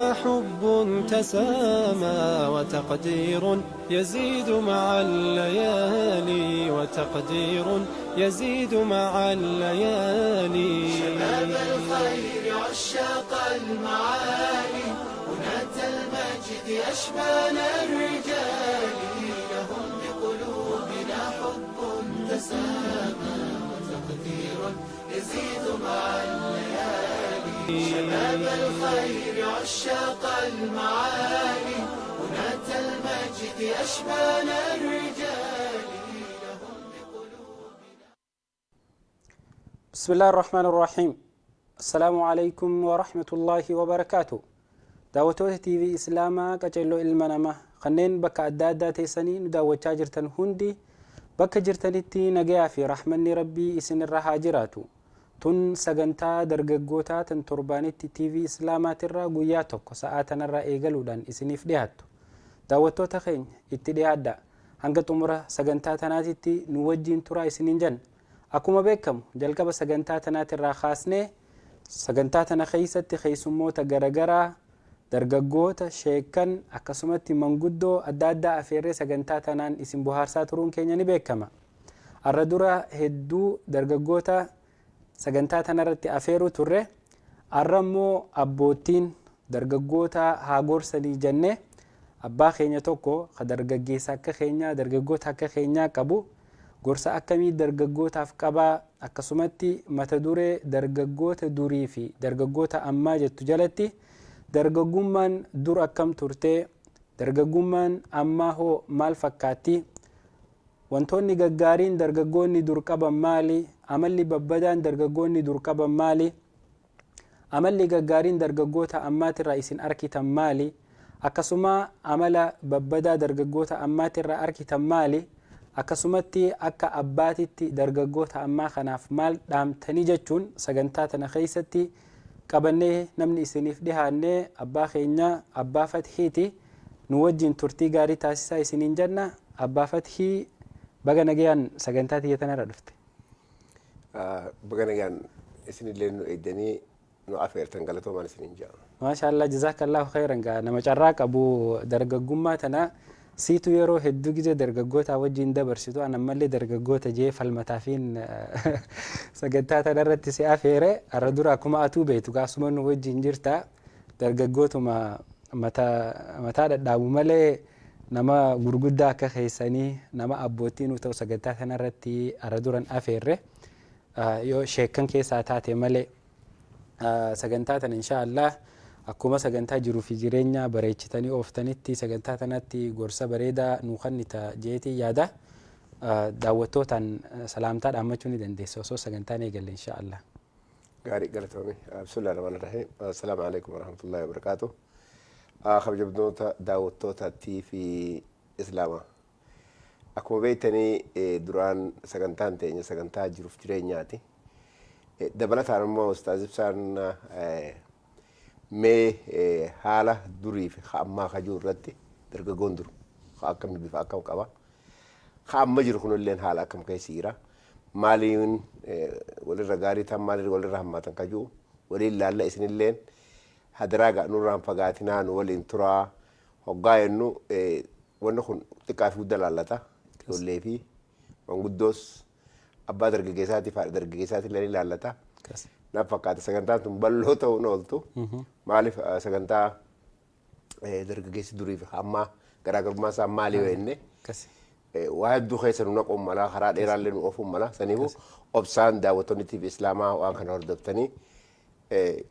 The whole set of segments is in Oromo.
حب تسامى وتقدير يزيد مع الليالي، وتقدير يزيد مع الليالي. شباب الخير عشاق المعالي، بناة المجد أشبال الرجال، لهم بقلوبنا حب تسامى وتقدير يزيد مع الليالي. شباب الخير عشاق المعالي، بناة المجد أشبال الرجال، لهم بقلوبنا. بسم الله الرحمن الرحيم. السلام عليكم ورحمة الله وبركاته. Daawwattoota TV Islaamaa qaceelloo ilma namaa kanneen bakka adda addaa teessanii nu daawwachaa jirtan hundi, bakka jirtanitti nagayaa fi rahmanni Rabbii isinirra haa jiraatu. Tun sagantaa dargaggootaa tan torbaanitti TV Islaamaatirraa guyyaa tokko sa'aa tanarraa eegaluudhaan isiniif dhiyaattu. Daawwattoota keenya, itti dhiyaadha. Hanga xumura sagantaa tanaatitti nu wajjiin turaa isiniin jenna. Akkuma beekamu, jalqaba sagantaa tanaatirraa kaasnee sagantaa tana keessatti keessummoota garagaraa, dargaggoota, sheekan, akkasumatti manguddoo adda addaa afeerree sagantaa tanaan isin bohaarsaa turuun keenya ni beekama. Har'a dura hedduu dargaggoota sagantaa tanarratti afeeruu turre. Har'a immoo abboottiin dargaggoota haa gorsanii jennee abbaa keenya tokko ka dargaggeessa akka keenyaa, dargaggoota akka keenyaa qabu, gorsa akkamii dargaggootaaf qabaa, akkasumatti mata duree dargaggoota durii fi dargaggoota ammaa jettu jalatti dargaggummaan dur akkam turtee, dargaggummaan ammaa hoo maal fakkaatti, wantoonni gaggaariin dargaggoonni dur qaban maali, amalli babbadaan dargaggoonni dur qaban maali, amalli gaggaariin dargaggoota ammaatirraa isin arkitan maali, akkasuma amala babbadaa dargaggoota ammaatirraa arkitan maali, akkasumatti akka abbaatitti dargaggoota ammaa kanaaf maal dhaamtanii jechuun sagantaa tana keessatti qabannee namni isiniif dhihaannee abbaa keenya Abbaa Fathiiti. Nu wajjin turtii gaarii taasisaa isiniin jenna. Abbaa Fathii, baga nagayaan sagantaa tiyya tanarra dhufte. Baga nagaan isinillee nu eegdanii nu afeertan, galatoomaan isiniin jedha. Maashaallah, jazaakallahu khairan. Gaa nama carraa qabu dargaggummaa tana siitu yeroo hedduu gizee dargaggoota wajjin dabarsitu, an ammallee dargaggoota jee falmataafiin sagantaa tanarratti si afeere. Har'a dura akkuma atuu beektu gaasuma nu wajjin jirta, dargaggootuma mataa dhadhaabu malee nama gurguddaa akka keessanii, nama abbootii nu ta'u sagantaa tanarratti har'a duran afeerre, yoo sheekkan keessaa taate malee. Sagantaa tana insha Allah akkuma sagantaa jiruu fi jireenya bareechitanii ooftanitti sagantaa tanatti gorsa bareedaa nuu kennita jeetii yaada. Daawwattootaan salaamtaa dhaammachuu ni dandeessa osoo sagantaan eegalle insha Allah. Gaarii, galatoome. Bismillah rahmaan rahim. Assalaamu alaikum warahmatullahi wabarakaatu. Kabajamtoota daawwattoota TV Islaamaa. Akkuma beektanii, duraan sagantaan teenya sagantaa jiruuf jireenyaati. Dabalataan immoo Ustaaz Ibsaan mee haala durii fi ammaa kajuu irratti, dargaggoon dur akkamii, bifa akkam qaba, ka amma jiru kunilleen haala akkam keessa jira, maaliin walirra gaarii ta'an, maaliin walirra hammaatan kajuu waliin laalla. Isinilleen hadaraa gaa nurraan fagaatinaa, nu waliin turaa. Hoggaa jennu wanni kun xiqqaa fi guddaa laallata, ijoollee fi manguddoos, abbaa dargaggeessaatii fi haadha dargaggeessaatii illee ni laallata. Naaf fakkaata sagantaan tun bal'oo ta'uun ooltu. Maaliif, sagantaa dargaggeessi durii fi ammaa garaagarummaa isaa maali yoo jenne, waa hedduu keessa nu naquun mala, karaa dheeraallee nu oofuun mala. Saniifuu obsaan daawwattoonni TV Islaamaa waan kana hordoftanii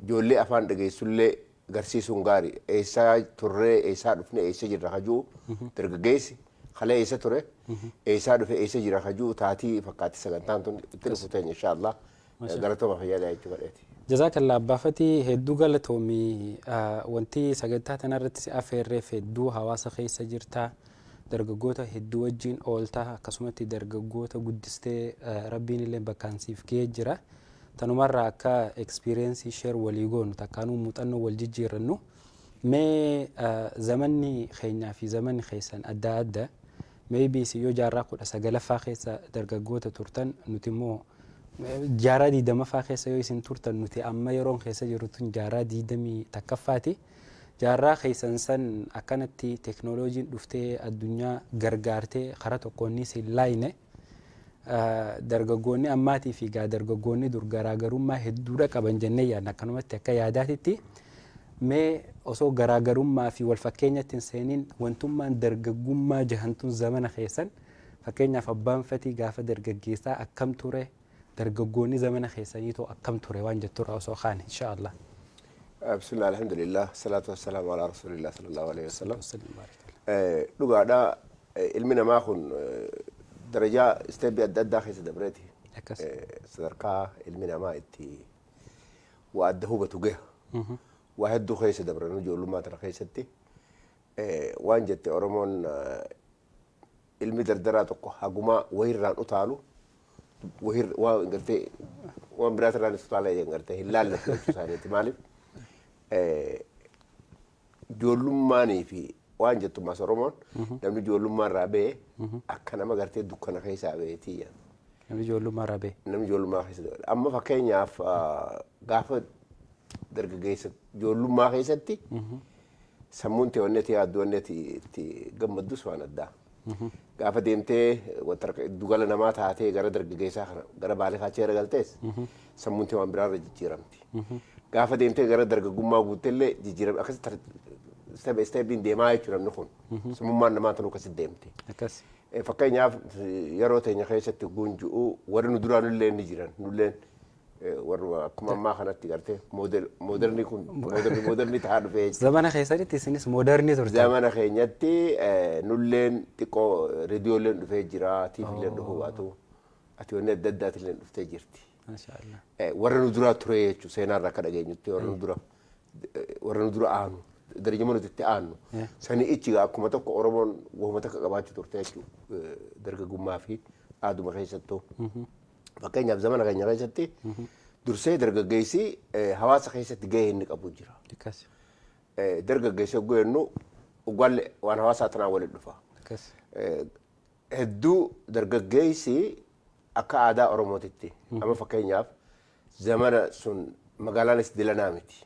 ijoollee afaan dhageessullee garsiisuun gaarii. Eessaa turree, eessaa dhufne, eessa jirra kajuu, dargaggeessi kalee eessa ture, eessaa dhufe, eessa jira kajuu taatii fakkaatti sagantaan tun itti dhufu teenya inshaallah. Galatooma, fayyadaa jechuu fedheeti. Jazaakallaa Abbaa Fatii, hedduu galatoomii. Wanti sagantaa tanarratti si afeerreef, hedduu hawaasa keessa jirta, dargaggoota hedduu wajjin oolta, akkasumatti dargaggoota guddistee Rabbiin illee bakkaan siif ga'ee jira. Tanumarraa akka experience share walii goonu, takkaanuu muuxannoo wal jijjiirrannu. Mee zamanni keenyaa fi zamanni keessan adda adda. Maybe isin yoo jaarraa 19ffaa keessa dargaggoota turtan, nuti immoo jaarraa 20ffaa keessa yoo isin turtan, nuti amma yeroon keessa jirru tun jaarraa 21ffaati. Jaarraa keessan san akkanatti teknooloojiin dhuftee addunyaa gargaartee karaa tokkoonnis hin laayine. Dargaggoonni ammaatii fi gaa dargaggoonni dur garaagarummaa hedduudha qaban jennee yaadna akkanumatti akka yaadaatitti. Mee osoo garaagarummaa fi wal fakkeenyatti hin seeniin, wantummaan dargaggummaa jahantuun zamana keessan, fakkeenyaaf abbaan fatii gaafa dargaggeessaa akkam ture, dargaggoonni zamana keessaniitoo akkam ture waan jetturraa osoo kaane, insha Allah. Bismillah, alhamdulillah, salaatu wassalaamu ala rasulillah sallallahu alaihi wasallam. Dhugaadha, ilmi namaa kun darajaa step adda addaa keessa dabreeti. Sadarkaa ilmi namaa itti waa adda hubatu gaha. Waa hedduu keessa dabran ijoollummaa tana keessatti. Waan jette Oromoon, ilmi dardaraa tokko hagumaa wahirraan utaalu wahir waan gartee waan biraatirraan isa utaalee jedhan gartee hin laallatu jechuu isaaniiti. Maaliif ijoollummaanii fi waan jettu mas Oromoon, namni ijoollummaa irraa ba'e akka nama gartee dukkana keessaa ba'eetii jedhan. Namni ijoollummaa irraa ba'e. Namni ijoollummaa keessa dabale. Amma fakkeenyaaf gaafa dargaggeessa ijoollummaa keessatti sammuun ta'e wanni ati yaaddu, wanni ati itti gammaddus waan addaa. Gaafa deemtee wanta giddugala namaa taatee gara dargaggeessaa kana gara baalee kaachee gara galtees sammuun ta'e waan biraarra jijjiiramti. Gaafa deemtee gara dargaggummaa guuttellee jijjiiramti. Akkasitti step stepiin deemaa jechuudha namni kun. Sammummaan namaa tanuu akkasitti deemti. Fakkeenyaaf yeroo teenya keessatti gunju'u warri nu duraa nullee ni jiran, nulleen warri akkuma ammaa kanatti gartee modern kun modern ta'aa dhufee jechuudha. Zamana keessanitti isinis modern turtan. Zamana keenyatti nulleen xiqqoo reediyoolleen dhufee jira, tiiviilleen dhufuu baatu, ati wanni adda addaatillee dhuftee jirti. Masha Allah. Warra nu duraa ture jechuudha, seenaarraa akka dhageenyutti warra nu dura aanu, darajama nuti itti aannu. Sanii ichi akkuma tokko Oromoon wahuma takka qabaachuu turte jechuudha dargaggummaa fi aaduma keessattuu. Fakkeenyaaf zamana keenya keessatti dursee dargaggeessi hawaasa keessatti gahee inni qabu jira. Dargaggeessi hogguu jennu uggaallee waan hawaasaa tanaan walitti dhufa. Hedduu dargaggeessi akka aadaa Oromootitti amma fakkeenyaaf zamana sun magaalaanis dilanaa miti.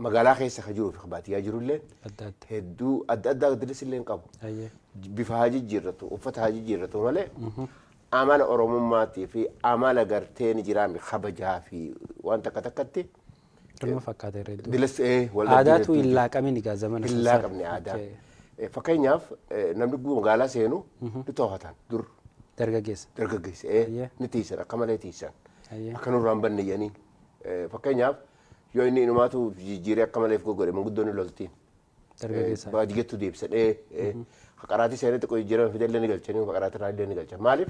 Magaalaa keessa ka jiruu fi baadiyyaa jirullee Adda adda. hedduu adda addaa dilis illee hin qabu. Bifa haa jijjiirratu, uffata haa jijjiirratu malee amala Oromummaatii fi amala gartee ni jiraami kabajaa fi waan takka takkatti Dhuma fakkaata irra hedduu. Dilas wal dhabbii Aadaatu hedduu hin jira. laaqamin egaa zamana Hin san. laaqamne aadaa. Fakkeenyaaf namni magaalaa seenu ni to'atan dur. Dargaggeessa. Dargaggeessa ni tiisan, akka malee tiisan. Akka nurraa hin banne jedhanii. Fakkeenyaaf yoo inni inumaatu jijjiiree akka malee godhe manguddoon ni loltiin. Dargaggeessa. Baadiyyattu deebisan. Haqaraatii seenee xiqqoo jijjiirama fidellee ni galchanii, haqaraatii irraa illee ni galchan. Maaliif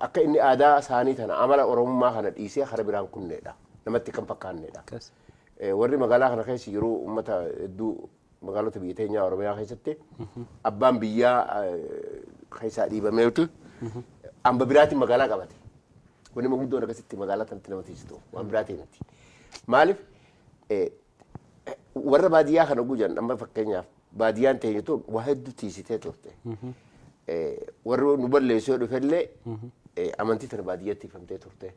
akka inni aadaa isaanii tana, amala Oromummaa kana dhiisee kara biraan kunneedha. Namatti kan fakkaannedha. Warri magaalaa kana keessa jiru uummata hedduu magaalota biyya teenyaa Oromiyaa keessatti abbaan biyyaa keessaa dhiibameetu hamba biraatiin magaalaa qabate. Wanni guddoon akkasitti magaalaa kanatti nama tiisitu waan biraatiin miti. Maaliif warra baadiyyaa kana gujan, amma fakkeenyaaf baadiyyaan teenye tun waa hedduu tiisitee turte. Warri nu balleessuu dhufellee amantii tana baadiyyatti ifamtee turte.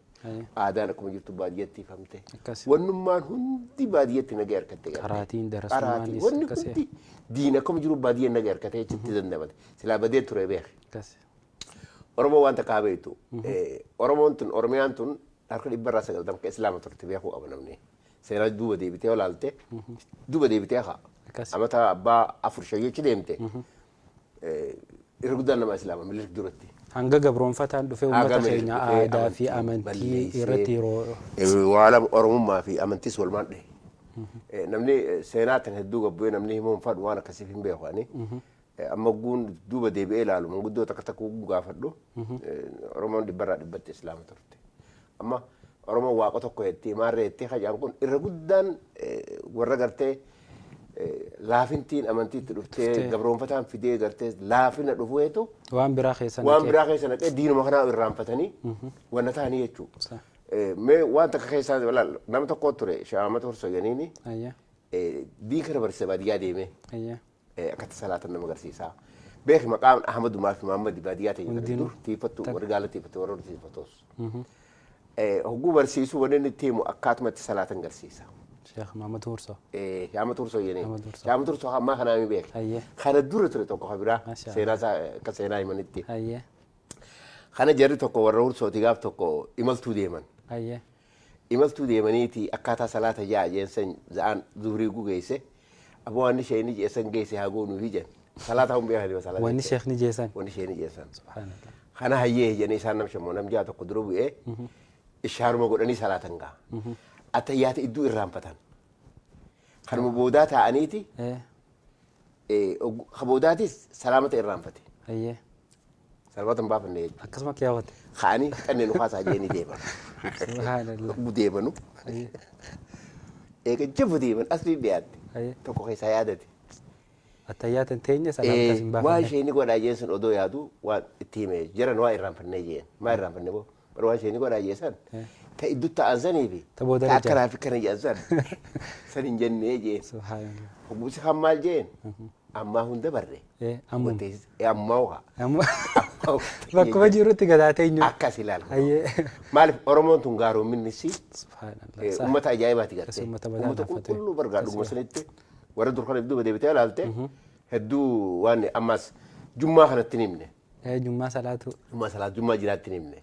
Aadaan akkuma jirtu baadiyyatti ifamte. Wannummaan hundi baadiyyatti nagaa harkatte. Qaraatiin, darasummaanis. Wanni hundi diin akkuma jiru baadiyyaan nagaa harkatee achitti dandamate. Silaa badee ture beek. Oromoo waan takka haa beektu. Oromoon tun, Oromiyaan tun harka 90% akka Islaama turte beekuu qaba namni. Seenaa duuba deebitee olaalte, duuba deebitee haa. Amata abbaa afur shayyochi deemte. Irra guddaan nama Islaama Minilik duratti. Hanga gabroonfataan dhufee uummata keenya aadaa fi amantii irratti yeroo. Waan Oromummaa fi amantiis walumaan dhahe. Namni seenaa tan hedduu gabbu'ee namni himuun fadhu waan akkasiif hin beeku ani. Amma guun duuba deebi'ee ilaalu manguddoo takka takka gaafadhu, Oromoon 100% Islaama turte. Amma Oromoon waaqa tokko jettee maarree jettee hajaan kun irra guddaan warra gartee laafintiin amantiitti dhuftee gabroonfataan fidee gartee laafina dhufuutu waan biraa keessa waan biraa keessa naqee diinuma kanaa irraanfatanii wanna ta'anii jechuudha. Mee waan takka keessaa nama tokko ture, Shaamata Horsoo jedhaniini, diin kana barsiisa baadiyyaa deemee akkatti salaatan nama agarsiisa. Beeki, maqaan Ahmadumaa fi Muhammad baadiyyaa ta'e dur tiifattu, warri gaala tiifattu, warra tiifatos. Hogguu barsiisuu wanni inni itti himu akkaatuma itti salaatan agarsiisa. Sheekh Mahamad Hursoo. Shaama Tursoo jedhanii. Shaama Tursoo. Shaama Tursoo ammaa kanaa mi beeka. Hayyee. Kana dura ture tokko ka biraa Masha Allah. seenaa isaa akka seenaa himanitti. Hayyee. Kana jarri tokko warra Hursooti gaaf tokko imaltuu deeman. Hayyee. Imaltuu deemaniiti akkaataa salaata ja'a jeensan za'aan zuhurii gugeesse aboo waan isheen jeessan geesse haa goonuufi jedhan. Salaata hun beekanii salaata. Wanni sheekni jeessan. Wanni isheen jeessan. Subhaanallah. Kana hayyee jedhanii isaan nam shammoo nam ja'a tokko dura bu'ee ishaaruma godhanii salaatan ga'a. Attayyaata iddoo irraanfatan. Kanuma boodaa taa'aniiti ka boodaatis salaamata irraanfate. Hayyee. Salaamata hin baafanne jechuudha. Akkasuma kiyaawwate. Ka'anii xannee nu kaasaa jedhanii deeman. Subhaanallah. Deemanu. Hayyee. Eega jabu deeman asii dhiyaatte. Hayyee. Tokko keessaa yaadate. Attayyaatan teenya salaamtas hin Waan baafanne. isheen godhaa jeen sun odoo yaadu waan itti hime jiran waa irraanfannee jeen. Maa irraanfanne boo? Bara waan isheen godhaa jeen san. Ta iddoo ta'an sanii fi Ta booda ta irra akkanaa fi kana jedhan san san hin jennee jeen. Subhaanallah. Hogguusi kan maal jeen? Ammaa hunda barre. Ammuma. Ammaa waa. Amma bakkuma jirutti gadaa teenyu. Akkas ilaala. Hayyee. Maaliif Oromoon tun gaaroominnis Subhaanallah. uummata ajaa'ibaati Akkas gartee. uummata badaa Uummata gaafate. qulqulluu bargaa dhuguma sanitti warra dur kana duuba deebitee ilaalte hedduu waan ammas jummaa kanatti hin himne. Jummaa salaatu. Jummaa salaatu jummaa jiraatti hin himne.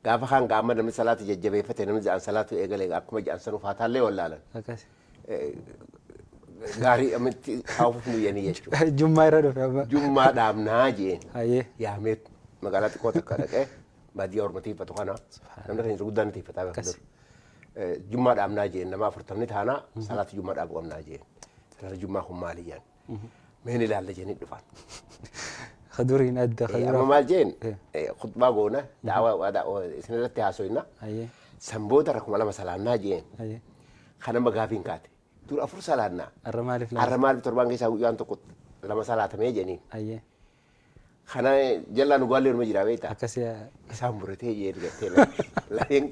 Gaafa kaan gaama namni salaatu jajjabeeffate namni ja'an salaatu eegale akkuma ja'an san ufaataallee wallaalan. Akkas. Gaarii amatti hafuuf nuyyanii jechuudha. Jummaa irra dhufe amma. Jummaa dhaabnaa jeen. Hayyee. Yaamee magaalaa xiqqoo takka dhaqee baadiyyaa orma tiifatu kana namni keenya guddaan ni tiifataa beeku dur. Jummaa dhaabnaa jeen nama afurtamni taanaa salaata jummaa dhaabu qabnaa jeen. Salaata jummaa kun maali jeen. Meen ilaalla jeenii dhufan. Kaduriin adda Amma kadura. maal jeen khutbaa goona da'awaa isin irratti haasoyna. Hayyee. San booda rakkuma lama salaannaa jeen. Hayyee. Kanama gaafiin kaate. Dur afur salaannaa. Arra maaliif Har'a laata? maaliif torbaan keessaa guyyaan tokko lama salaatamee jeniin. Hayyee. Kana jalaa nu gaallee orma jiraa beektaa. Akkasii Isaan muratee jeen gartee lafeen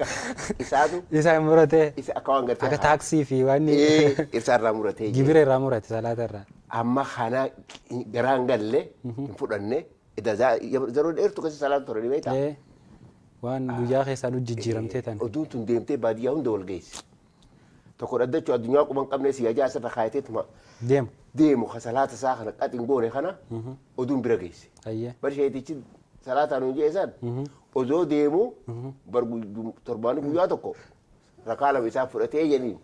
isaatu isaan muratee isa akka waan gartee akka taaksii fi waan ibsaa irraa muratee jeen. gibira irraa murate salaata irraa. Amma kana garaan galle hin fudhanne yeroo dheertu keessa salaatu ture ni beektaa. Waan guyyaa keessaa nu jijjiiramtee tan. Oduun tun deemtee baadiyyaa hunda wal geessi. Tokko dhaddachuu addunyaa quban qabne si ajaa asirra kaayateetuma Deemu. deemu ka salaata isaa kana qaxin goone kana oduun bira geesse. Hayyee. Bar sheetichi salaataan hin jeesan odoo deemu bar torbaanii guyyaa tokko rakaa lama isaa fudhatee jedhiin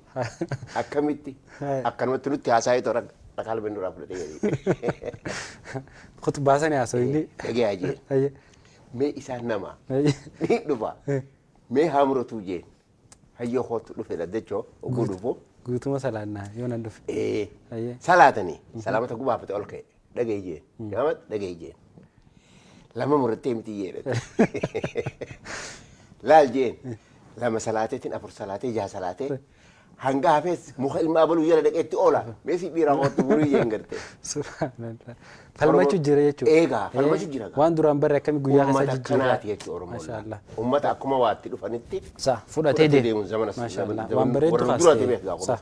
akkamitti akkanumatti nutti haasa'ee toora rakaa lama inni irraa fudhatee jedhiin. Khutbaa sana haasoo inni. Dhagayaa jeen. Hayyee. Mee isaan nama Hayyee. ni dhufa mee haa muratuu jeen hayyoo kootu dhufe dhaddachoo oguu dhufu. Guutuma salaannaa yoo nan dhufe. Hayyee. Salaatanii salaamata gubaafate ol ka'e dhagaye jeen Muhammad dhagaye jeen lama murattee miti jedhe laal jeen lama salaateetiin afur salaatee jaha salaatee hanga hafees muka ilma abaluu jala dhaqeetti oola mee si dhiiraa kootu murii jeen garte. Subhaanallah. Falmachuu jira jechuudha. Eegaa falmachuu jira. Waan duraan barre akkami guyyaa keessa Uummata jijjiiraa. akkanaati jechuudha Oromoon. Maashaallah. Uummata akkuma waatti dhufanitti Sa fudhatee deema. deemuun zamana Maashaallah. Waan bareeddu warra kaaste. duraati beekaa Sa.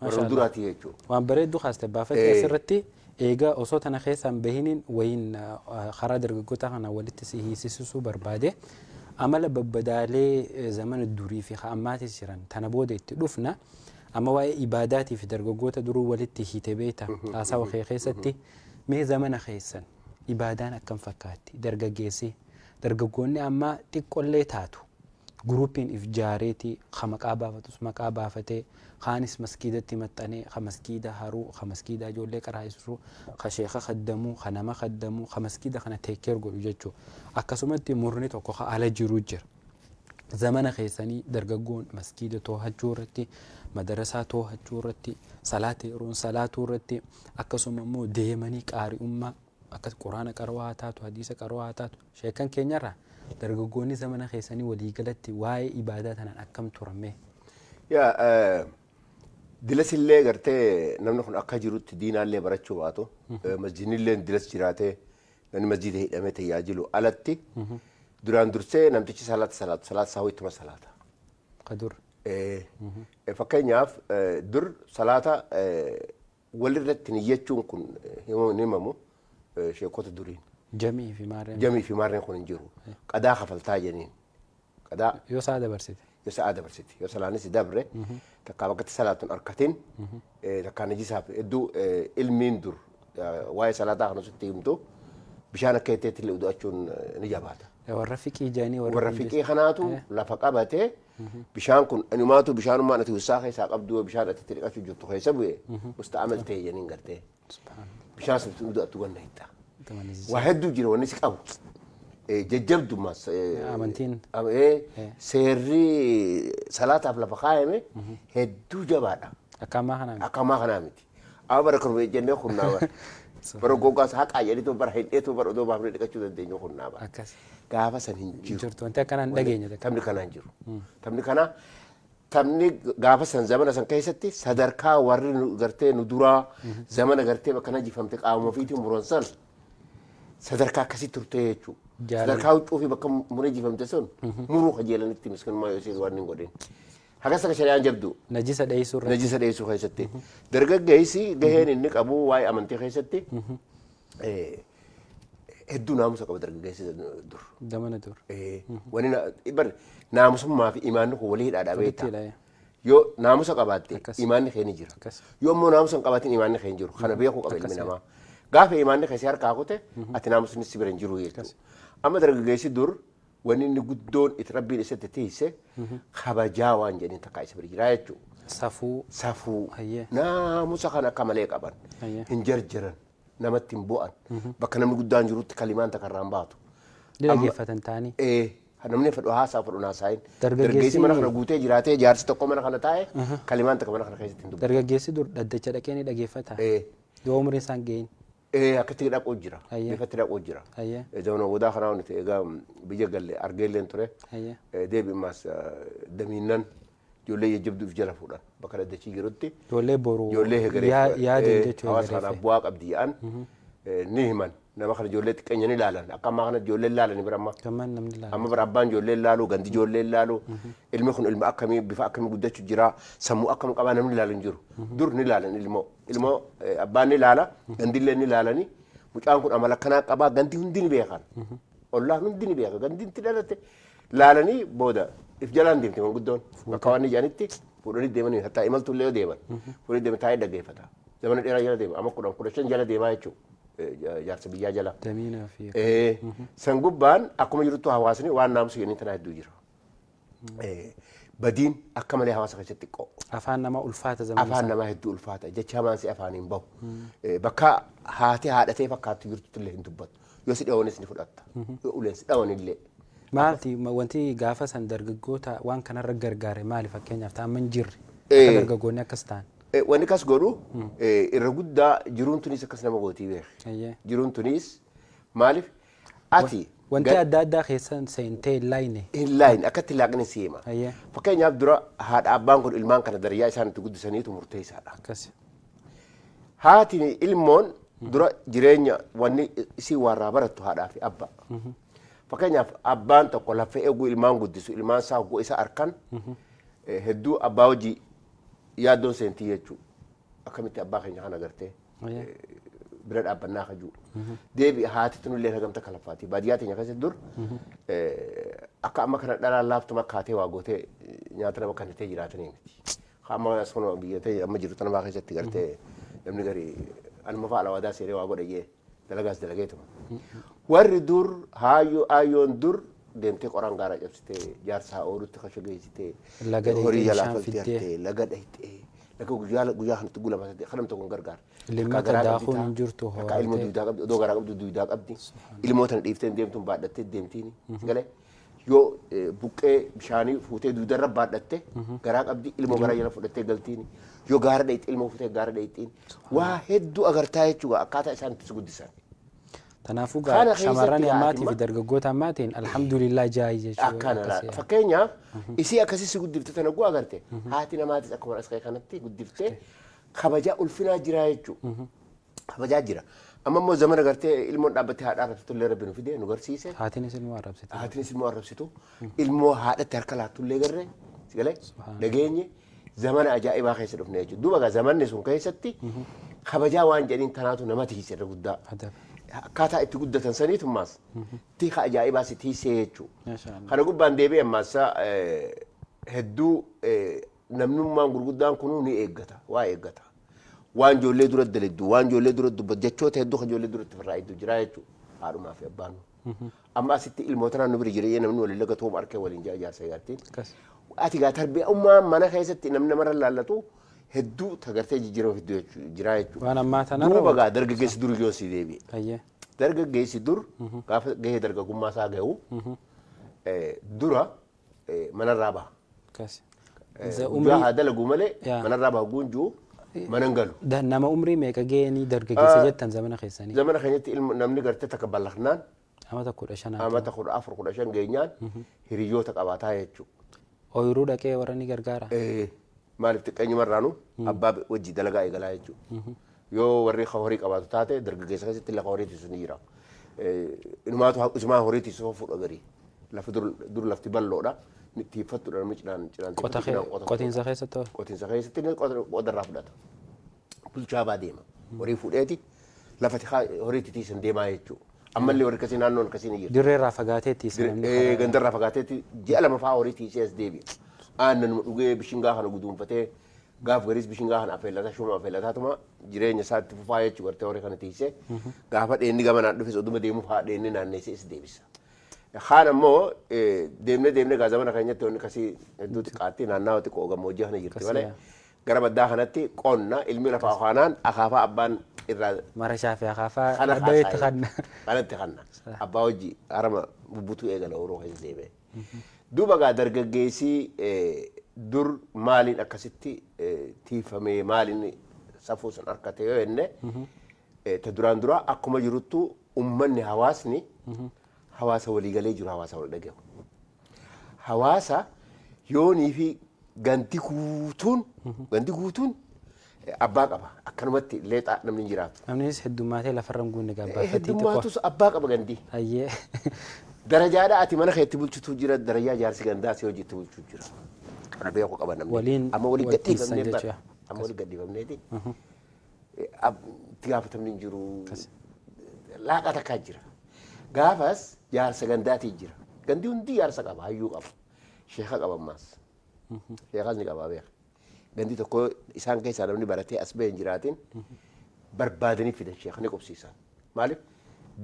warra duraati jechuudha. Waan bareeddu kaaste baafatee asirratti eegaa osoo tana keessaan bahiniin wayiin karaa dargaggoota kana walitti si hiisisuu barbaade amala babbadaalee zamana durii fi ammaatis jiran tana booda itti dhufna amma waa'ee ibaadaatii fi dargaggoota duruu walitti hiite beekta haasawa kee keessatti mee zamana keessan ibaadaan akkam fakkaatti dargaggeessi dargaggoonni ammaa xiqqollee taatu guruupiin if jaareeti ka maqaa baafatus maqaa baafatee kaanis maskiidatti maxxanee ka maskiida haruu ka maskiida ijoollee qaraa'isuu ka sheeka kaddamuu ka nama kaddamuu ka maskiida kana teekkeer godhu jechuu akkasumatti murni tokko ka ala jiruu jira. Zamana keessanii dargaggoon maskiida too'achuu irratti madarasaa too'achuu irratti salaata yeroon salaatuu irratti akkasuma immoo deemanii qaari'ummaa akkas quraana qaroo haa taatu hadiisa qaroo haa taatu sheekan keenyarraa dargaggoonni zamana keessanii waliigalatti waa'ee ibaadaa tanaan akkam turame. Yaa dilas illee gartee namni kun akka jirutti diinaallee barachuu baatu masjidnillee dilas jiraatee namni masjida hidhamee tajaajilu alatti duraan dursee namtichi salaata salaatu salaata isaa ittuma salaata. Kadur. Fakkeenyaaf dur salaata walirratti niyyachuun kun hin himamu sheekota duriin. Jamii fi maarreen. Jamii fi maarreen kun hin jiru. Qadaa kafaltaa jeniin. Qadaa. Yoo isaa dabarsite. Yoo sa'aa dabarsite, yoo salaanis dabre, takkaa bakka itti salaatun arkatin, takkaa najisaaf hedduu ilmiin dur waa'ee salaataa kana sitti himtu, bishaan akka jetteetti illee udu'achuun ni jabaata. Warra fiqii jedhanii warra fiqii kanaatu lafa qabate. Bishaan kun anumaatu bishaanummaan ati wissaa keessaa qabdu, yoo bishaan ati itti dhiqachuu jirtu keessa bu'e, musta'amal ta'e jedhaniin gartee. Bishaan sun itti udu'attu ganna hitta. Waa hedduu jira wanni si qabu. Jajjabdummaas. Amantiin. Seerri salaataaf lafa kaayame hedduu jabaadha. Akka ammaa kanaa miti. Akka ammaa kanaa miti. Amma bara kun jennee kunnaa bara. Bara gogaas haqaa jedhitoo bara hidheetoo bara odoo baafnee dhiqachuu dandeenyu kunnaa bara. Akkas. Gaafa san hin jiru. Jirtu wanti akkanaa hin dhageenye takka. Taphni kanaa hin jiru. Taphni kanaa, taphni gaafa san zamana san keessatti sadarkaa warri nu gartee nu duraa zamana gartee bakka najifamte qaama ofiitiin muran san sadarkaa akkasii turte jechuudha. Jaalala. Sadarkaa huccuu fi bakka muree jifamte sun muruu kajeelanitti miskinummaa yoo isheen waan hin godhin. Hagas akka shari'aan jabdu. Najisa dheessuu irratti. Najisa dheessuu keessatti. Dargaggeessi gaheen inni qabu waa'ee amantii keessatti hedduu naamusa qaba dargaggeessi dur. Zamana dur. Wani bar naamusummaa fi imaanni kun walii hidhaadha Walitti beektaa. hidha. Yoo naamusa qabaatte Akkas. imaanni kee ni jira. Akkas. Yoo immoo naamusa hin qabaatin, imaanni kee hin jiru. Kana beekuu qaba ilmi namaa. Gaafa imaanni kee si harkaa kute, ati naamusni si bira hin jiru jechuudha. Amma dargaggeessi dur wanni inni guddoon itti rabbiin isatti tiise kabajaa waan jedhaniin takka isa bira jira jechuudha. Safuu. Safuu. Hayyee. Naamusa kana akka malee qaban. Hayyee. Hin jarjaran. Namatti hin bu'an. Bakka namni guddaan jirutti kalimaan takka irraa hin baatu. Ni dhaggeeffatan ta'anii. Namni fedhu haasaa fedhu naasaa'in. Dargaggeessi- Dargaggeessi mana kana guutee jiraatee, jaarsi tokko mana kana taa'e, kalimaan takka mana kana keessatti hin dubbatu. Dargaggeessi dur dhaddacha dhaqee ni dhaggeeffata. Yoo umriin isaan gahin. Akkatti dhaquu jira. Hayyee. Bifatti dhaquu jira. Hayyee. Zamana wadaa kanaa nuti egaa biyya galle argeelleen ture. Hayyee. Deebi ammaas damiinnan ijoollee jajjabduuf jala fuudhan bakka dhaddachii jirutti. Ijoollee boru Ijoollee hegeree yaadin jechuudha hawaasa hegereef. kanaaf bu'aa qabdi jedhan ni himan. Nama kana ijoollee xiqqeenya ni ilaalan. Akka ammaa kana ijoollee ilaalan bira amma. Gammaan namni ilaala. Amma bara abbaan ijoollee ilaalu, gandi ijoollee ilaalu, ilmi kun ilma akkamii, bifa akkamii guddachuu jira, sammuu akkam qabaa, namni ilaalu hin jiru. Dur ni ilaalan ilmoo. Ilmoo abbaan ni ilaala, gandillee ni ilaalani. Mucaan kun amala akkanaa qabaa, gandi hundi ni beekan. Ollaan hundi ni beeka. Gandi itti dhalate laalanii booda if jalaan deemti manguddoon. Bakka waan ijanitti fuudhanii deemanii, hattaa imaltullee yoo deeman. Fuudhanii deeman, taa'ee dhaggeeffata. Zamana dheeraa jala deema. Amma 10, 15 jala deemaa jechuudha. Jaarsa biyyaa jala. Damiinaa fi. San gubbaan akkuma jiruttu hawaasni waan naamusa jedhanii tanaa hedduu jira. Badiin akka malee hawaasa keessatti xiqqoo. Afaan namaa ulfaata zamana Afaan isaa. namaa hedduu ulfaata. Jecha hamaan si afaan hin bahu. Bakka haati haadhatee fakkaattu jirtutti illee hin dubbattu. Yoo si dhawanis ni fudhatta. Yoo uleen si dhawan illee. Maalti wanti gaafa san dargaggoota waan kanarra gargaare maali, fakkeenyaaf ta'an hin jirre? Akka dargaggoonni akkas ta'an. Wanni kas godhu irra guddaa jiruun tunis akkas nama gootii beeki. Jiruun tunis maaliif ati Wanti adda addaa keessan seentee hin laayine. Hin laayin, akkatti laaqni si hima. Fakkeenyaaf dura haadha abbaan kun ilmaan kana darajaa isaan itti guddisaniitu murteessaadha. Akkas. Haati ilmoon dura jireenya wanni isii warraa barattu haadhaa fi abbaa. Fakkeenyaaf abbaan tokko lafa eeguu ilmaan guddisu, ilmaan isaa hogguu isa arkan hedduu abbaa hojii yaaddoon seentii jechuudha. Akkamitti abbaa keenya kana gartee bira dhaabbannaa kajuu. Deebi haati tunillee hagamta kalaffaati. Baadiyyaa teenya keessatti dur akka amma kana dhalaan laaftuma kaatee waa gootee nyaata nama kannitee jiraatanii miti. Amma as kun biyya teenya amma jiru tana keessatti gartee namni gari anuma fa'a alawaadaa seeree waa godha jee dalagaas dalageetuma. Warri dur haayyoo ayyoon dur deemtee qoraan gaaraa cabsitee, jaarsaa oolutti kasha geessitee, Laga dhayxee horii jalaa bishaan faltee fiddee. hartee laga dhayxee, laga guyyaa guyyaa kanatti gulama kanam tokko hin gargaara. Limmata Takkaa garaa qabdi daakuun ta'a, hin jirtu takkaa ilmoo horatee. duudaa qabdi, odoo garaa qabdu duudaa qabdi. Ilmoo tana dhiiftee hin deemtuun baadhattee deemtiini. Galee yoo buqqee bishaanii fuutee duudarra baadhatte, garaa qabdi, ilmoo garaa jala fudhattee galtiini. Yoo gaara dhayxi, ilmoo fuutee gaara dhayxiin. Waa hedduu agartaa jechuudha akkaataa isaan itti si guddisan. Kanaafuu Kana gaa keessatti shamarran ammaatii fi haati dargaggoota ammaatiin alhamdulillah jaayi jechuudha. Akkana akkasii. laala. Fakkeenyaaf isii akkasii si guddifte tana guu agarte, haati namaatis akkuma as kanatti guddiftee kabajaa ulfinaa jira jechuudha. Kabajaa jira. Amma immoo zamana gartee ilmoon dhaabbattee haadha arrabsitu illee rabbi nu fide nu garsiise. Haatiinis ilmoo arrabsite. Haatinis ilmoo arrabsitu. Ilmoo haadhatti harka laattullee garree si galee dhageenye zamana ajaa'ibaa keessa dhufne jechuudha. Duuba gaa zamanni sun keessatti kabajaa waan jedhaniin tanaatu nama tiise irra guddaa. Adaba. Akkaataa itti guddatan saniitummaas tiika ajaa'ibaa si tiisee jechuudha. Maasha Allah. Kana gubbaan deebi'e ammaasa Hedduu namnummaan gurguddaan kunuu ni eeggata, waa eeggata. Waan ijoollee dura daleddu, waan ijoollee dura dubbatu, jechoota hedduu kan ijoollee duratti firraa hedduu jira jechuudha. Haadhumaa fi abbaan. Amma asitti ilmoota naannoo bira jireenya namni waliin laga tooma arkee waliin jaa jaarsa jaartiin. Ati gaa tarbiyaa mana keessatti namni namarra laallatu hedduu tagartee jijjiirama hedduu jira jechuudha. Waan ammaa tanarra. Duuba gaa dargaggeessi dur yoo si deebi'e. Dargaggeessi dur gaafa gahee dargaggummaa isaa gahu dura manarraa baha. Guyyaa haa dalagu malee manarraa baha guunjuu mana hin galu. Nama umrii meeqa gahanii dargaggeessa jettan zamana keessanii? Zamana keenyatti namni gartee takka ballaqnaan Amata 15. Amata 14 15 geenyaan hiriyoota qabaataa jechuudha. Ooyiruu dhaqee warra ni gargaara. Maaliif xiqqeenyumarraanu abbaa wajji dalagaa eegalaa jechuudha. Yoo warri horii qabaatu taate dargaggeessa keessatti lafa horii tiisu ni jira. Inumaatu isumaa horii tiisu fuudha garii. Lafa dur lafti bal'oodha. Tiiffattuudha namni cinaan cinaan. Qotiinsa keessatti. Qotiinsa keessatti qodarraa fudhata. Bulchaa baa deema. Horii fuudheeti lafa horii tiisan deemaa jechuudha. Ammallee warri akkasii naannoon akkasii ni jira. Dirreerraa fagaatee tiisa namni. Gandarraa fagaateetti ji'a 2 fa'aa horii tiisee as deebi'a. Aannan dhugee bishingaa kana guduunfatee gaaf gariis bishingaa kana affeellataa shuma affeellataatuma jireenya isaatti fufaa jechuudha gartee horii kana tiisee gaafa dheenni gamanaan dhufes oduma deemuuf haa dheenni naanneessee as deebisa. Kaan ammoo deemnee deemnee gaa zamana keenyatti wanni akkasii hedduu xiqqaatti naannawa xiqqoo gammoojjii kana jirti malee gara baddaa kanatti qonna ilmi lafaa kaanaan akaafaa abbaan irraa Marashaa fi akaafaa itti kanna. Kanatti kanna. Abbaa hojii harama bubbutuu eegala yeroo keessa deemee. Duuba gaa dargaggeessi dur maaliin akkasitti tiifamee maaliin safuu san harkate yoo jenne ta duraan dura akkuma jiruttu ummanni hawaasni hawaasa waliigalee jiru hawaasa wal dhagahu. Hawaasa yoonii fi ganti guutuun abbaa qaba. Akkanumatti leexaa namni hin jiraatu. Namnis heddummaatee lafarra hin guunne gabbaafattii xiqqoo. Heddummatus abbaa qaba gandi. Darajaadha ati mana keetti bulchutu jira darajaa jaarsi gandaa si hojiitti bulchu jira. Kana beeku qaba namni. Amma walii gadhiifamnee bara. Amma walii gadhiifamneeti. Itti gaafatamni hin jiru. Laaqa takkaa jira. Gaafas jaarsa gandaatii jira. Gandi hundi jaarsa qaba hayyuu qaba. Sheeka qaba ammaas. Sheekas ni qaba beeka. Gandi tokko isaan keessaa namni baratee as bahee hin jiraatin barbaadanii fidan sheeka ni qubsiisan. Maaliif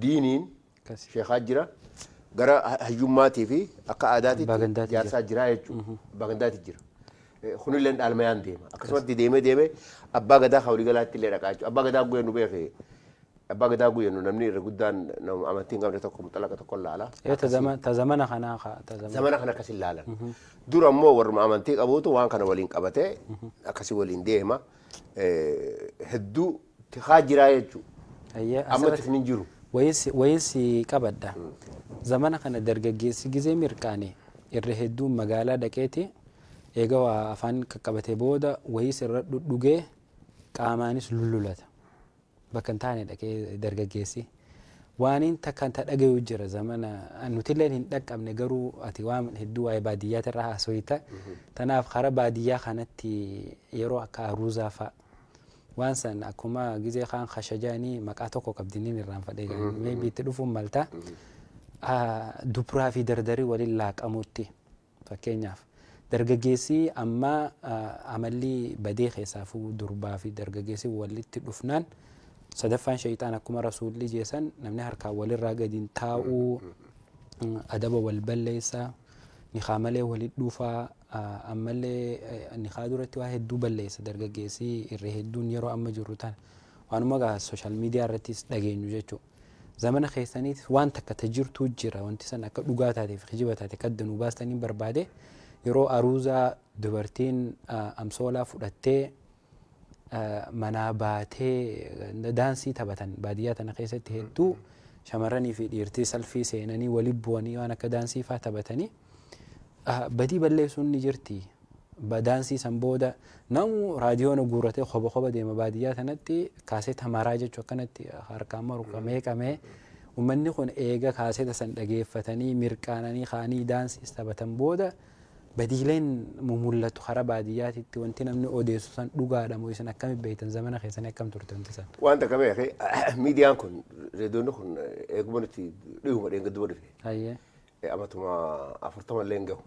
diiniin sheekaa jira gara hayyummaatii fi akka aadaatitti jaarsaa jira jechuudha. Abbaa gandaati jira. Kunillee dhaalmayaan deema. Akkasumatti deemee deemee abbaa gadaa kan waliigalaatti illee dhaqaa jechuudha. Abbaa gadaa guyyaa nu beeke. Abbaa gadaa guyyaa nu namni irra guddaan amantii hin qabne tokko muxalaqa tokko laala. Ta zamana kanaa. Zamana kana akkas hin laalan. Dura ammoo warruma amantii qabuutu waan kana waliin qabatee akkasii waliin deema. Hedduu tikaa jiraa jechuudha. Amma tikni hin jiru. Wayis qabadha. Zamana kana dargaggeessi gizee mirqaane irra hedduun magaalaa dhaqeeti eega waa afaan qaqqabatee booda wayis irra dhugee qaamaanis lullulata. Bakka hin taane dhaqee dargaggeessi. Waaniin takka ta dhagayu jira zamana nutilleen hin dhaqqabne garuu ati waan hedduu waa'ee baadiyyaati irraa haasofta. Tanaaf karaa baadiyyaa kanatti yeroo akka aruuzaa fa'a waan san akkuma gizee kaan kashajaanii maqaa tokko qabdiniin irraanfadhe maybe itti dhufuun malta. Dubraa fi dardarii waliin laaqamutti fakkeenyaaf dargaggeessi amma amalli badee keessaafuu durbaa fi dargaggeessi walitti dhufnaan sadaffaan shayxaan akkuma rasuulli jeesan namni harkaan walirraa gadi taa'uu adaba wal balleessaa nikaa malee walit dhufaa ammallee nikaa duratti waa hedduu balleessa dargaggeessi irra hedduun yeroo amma jirru tana waanuma gaa sooshaal miidiyaa irrattis dhageenyu jechuudha. Zamana keessaniitis waan takka ta jirtuu jira wanti san akka dhugaa taateef kijiba taate kadda nu baastanii barbaade yeroo aruuzaa dubartiin amsoolaa fudhattee manaa baatee daansii taphatan baadiyyaa tana keessatti hedduu shamarranii fi dhiirtii salfii seenanii waliin bu'anii waan akka daansii faa taphatanii badii balleessuun ni jirti. Daansii san booda namu raadiyoona guurratee koba koba deema baadiyyaa tanatti kaaseeta maraa jechuu akkanatti harkaan maru qamee qamee uummanni kun eega kaaseeta san dhageeffatanii mirqaananii kaanii daansiis taphatan booda badiileen mumul'atu karaa baadiyyaatitti wanti namni odeessu san dhugaadha moo isin akkamitti beektan zamana keessanii akkam turte wanti san. Waan takka beeke miidiyaan kun reediyoonni kun eeguma nuti dhihuma dheengadduba dhufe. Amatuma 40 illee hin gahu.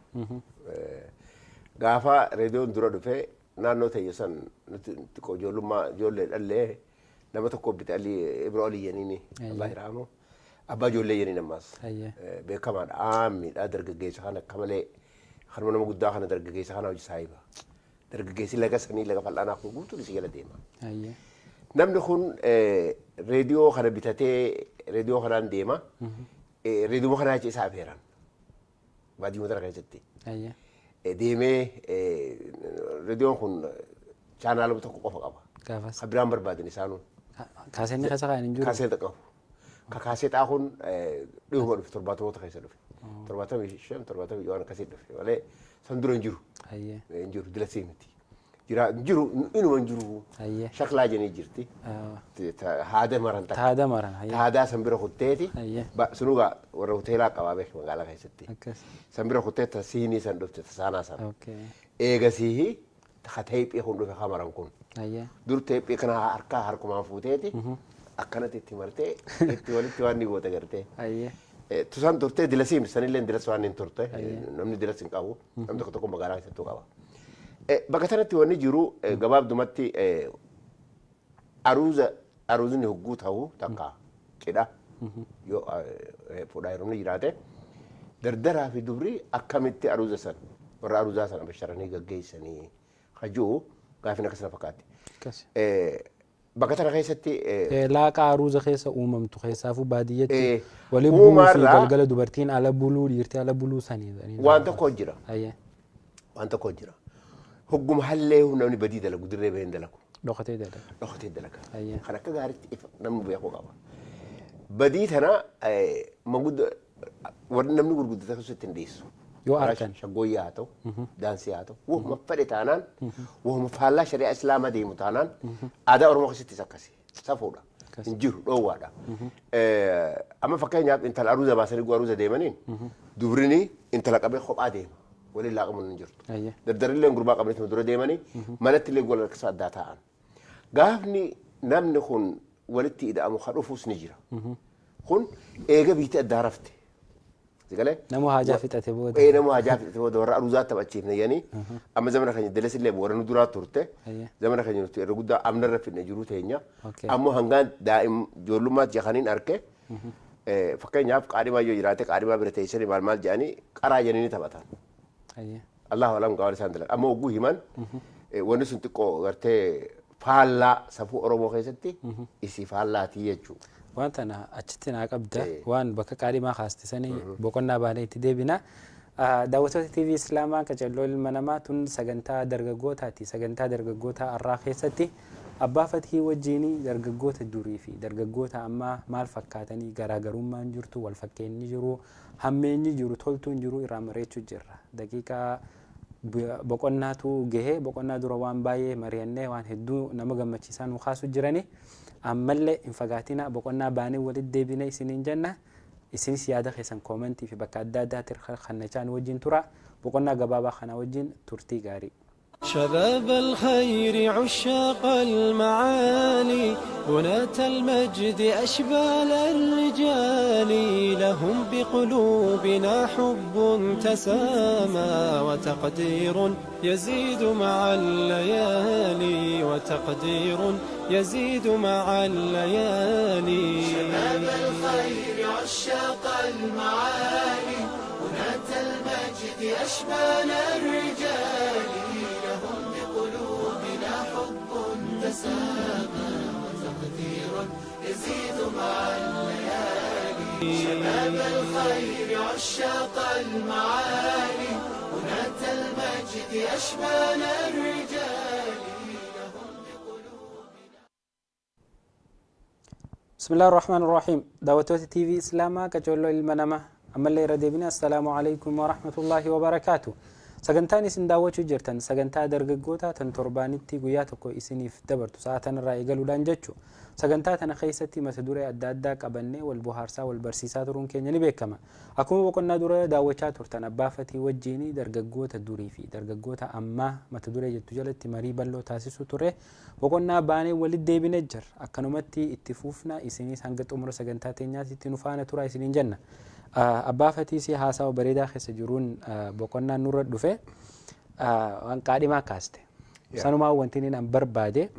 Gaafa reediyoon dura dhufe naannoo ta'e san nuti xiqqoo ijoollummaa ijoollee dhallee nama tokko bite Alii Ibro Alii Yaniini Allah iraamu abbaa ijoollee Yaniin ammaas beekamaadha aammiidha dargaggeessa kana akka malee kanuma nama guddaa kana dargaggeessa kana hojii saahiba dargaggeessi laga sanii laga fal'aanaa kun guutuun isii jala deema. Namni kun reediyoo kana bitatee reediyoo kanaan deema. Reediyoo kanaa jecha isaa afeeran. Baadiyyuma tana keessatti. Deemee reediyoon kun chaanaaluma tokko qofa qaba. Gaafas. Kan biraan barbaadan isaanuu. Kaaseenni keessa kan hin jiru. Kaaseeta qabu. Ka kaaseexaa kun dhihuma dhufe 70moota keessa dhufe. 75 70 waan akkasii dhufe malee san dura hin jiru. Hin jiru dilasii miti. Jira hin jiru inuma hin jiru. Shaklaa jedhanii jirti. Haada maran takka. Haada maran. Haadaa san bira kutteeti. Sunugaa warra hoteelaa qabaa beek magaalaa keessatti. San bira kuttee ta siinii san dhufte ta saanaa san. Eegasiihi ka teephii kun dhufe kamaran kun. Dur teephii kana harkaa harkumaan fuuteeti. Akkanatti itti martee itti walitti waan ni goota gartee. Tusan turtee dilasii miti sanillee dilas waan hin turte namni dilas hin qabu namni tokko tokko magaalaa keessattuu qaba. Bakka sanatti wanni jiru gabaabdumatti aruuza aruuzni hogguu ta'u takka cidha yoo fuudhaa heerumni jiraate dardaraa fi dubri akkamitti aruuza san warra aruuzaa sana basharanii gaggeessanii hajuu gaafin akkasuma fakkaatti. Bakka tana keessatti Laaqa aruuza keessa uumamtu keessaafuu baadiyyatti waliin bu'uu fi galgala dubartiin ala buluu dhiirti ala buluu sanii. Waan tokko jira. Waan tokko jira. Hogguma hallee namni badii dalagu dirree baheen dalagu. Dhokatee dalaga. Dhokatee dalaga. Kan akka gaariitti ifa namni beekuu qaba. Badii tana manguddoo warri namni gurguddata keessatti hin dhiisu. Yoo argan. Shaggooyyaa haa ta'u, daansii haa ta'u, wahuma fedhe taanaan, wahuma faallaa shari'aa Islaamaa deemu taanaan, aadaa Oromoo keessattis akkasi. Safuudha. Hin jiru dhoowwaadha. Amma fakkeenyaaf intala aruuza baasanii guu aruuza deemaniin dubrini intala qabee kophaa deema. Waliin laaqamuun hin jirtu. Dardarillee gurbaa qabanii dura deemanii manatti illee gola lakkisaa addaa taa'an. Gaafni namni kun walitti ida'amu kan dhufuus ni jira. Kun eega biitti addaa rafte. Sigalee? Nama haajaa fixate booda. Nama haajaa fixate booda warra aruuzaa taphachiifne jedhanii amma zamana keenya dilas illee warra nu duraa turte. Zamana keenya nuti irra guddaa amna irra fidne jiruu teenya. Ammoo hangaan daa'im ijoollummaatti jakaniin arke fakkeenyaaf qaadhimaa yoo jiraate qaadhimaa bira teessanii maal maal jedhanii qaraa jedhanii ni taphatan. Allahu alam gaawwan isaan dalagan. Ammoo hogguu himan wanni sun xiqqoo gartee faallaa safuu Oromoo keessatti isii faallaatii jechuudha. Waan tana achitti naa qabda waan bakka qaadhimaa kaaste sanii boqonnaa baanee itti deebina. Daawwattoota TV Islaamaa Qacalloo Ilma Namaa tun sagantaa dargaggootaati. Sagantaa dargaggootaa har'aa keessatti Abbaa Fathii wajjin dargaggoota durii fi dargaggoota ammaa maal fakkaatanii garaagarummaan jirtu wal fakkeenyi jiru hammeenyi jiru toltuun jiru irraa mari'achuu jirra. Daqiiqaa boqonnaatu gahee boqonnaa dura waan baay'ee mari'annee waan hedduu nama gammachiisaa nu kaasu jirani. Ammallee hin fagaatina boqonnaa baanee walitti deebinee isiniin jenna. Isinis yaada keessan koomentii fi bakka adda addaatti kannachaa nu wajjin tura. Boqonnaa gabaabaa kana wajjin turtii gaarii. شباب الخير عشاق المعالي بناة المجد أشبال الرجال لهم بقلوبنا حب تسامى وتقدير يزيد مع الليالي وتقدير يزيد مع الليالي. شباب الخير عشاق المعالي بناة المجد أشبال الرجال لهم بقلوبنا حب تسامى وتقدير يزيد مع الليالي. شباب الخير عشاق المعالي بناة المجد أشبال الرجال لهم بقلوبنا. بسم الله الرحمن الرحيم. دعوتوت تي في إسلاما كجولو المنامة أما اللي رديبنا السلام عليكم ورحمة الله وبركاته. Sagantaan isin daawwachuu jirtan sagantaa dargaggoota tan torbaanitti guyyaa tokko isiniif dabartu sa'a tanarraa eegaluudhaan jechu. Sagantaa tana keessatti mata duree adda addaa qabannee wal bohaarsaa wal barsiisaa turuun keenya ni beekama. Akkuma boqonnaa dura daawwachaa turtan Abbaa Fatii wajjin dargaggoota durii fi dargaggoota ammaa mata duree jettu jalatti marii bal'oo taasisuu turre. Boqonnaa baanee walitti deebinee jirra. Akkanumatti itti fuufna isinis hanga xumura sagantaa teenyaatti nu faana turaa isiniin jenna. Abbaa Fatii si haasawa bareedaa keessa jiruun boqonnaan nurra dhufe. Waan qaadhimaa kaaste. Sanumaa wanti inni an barbaade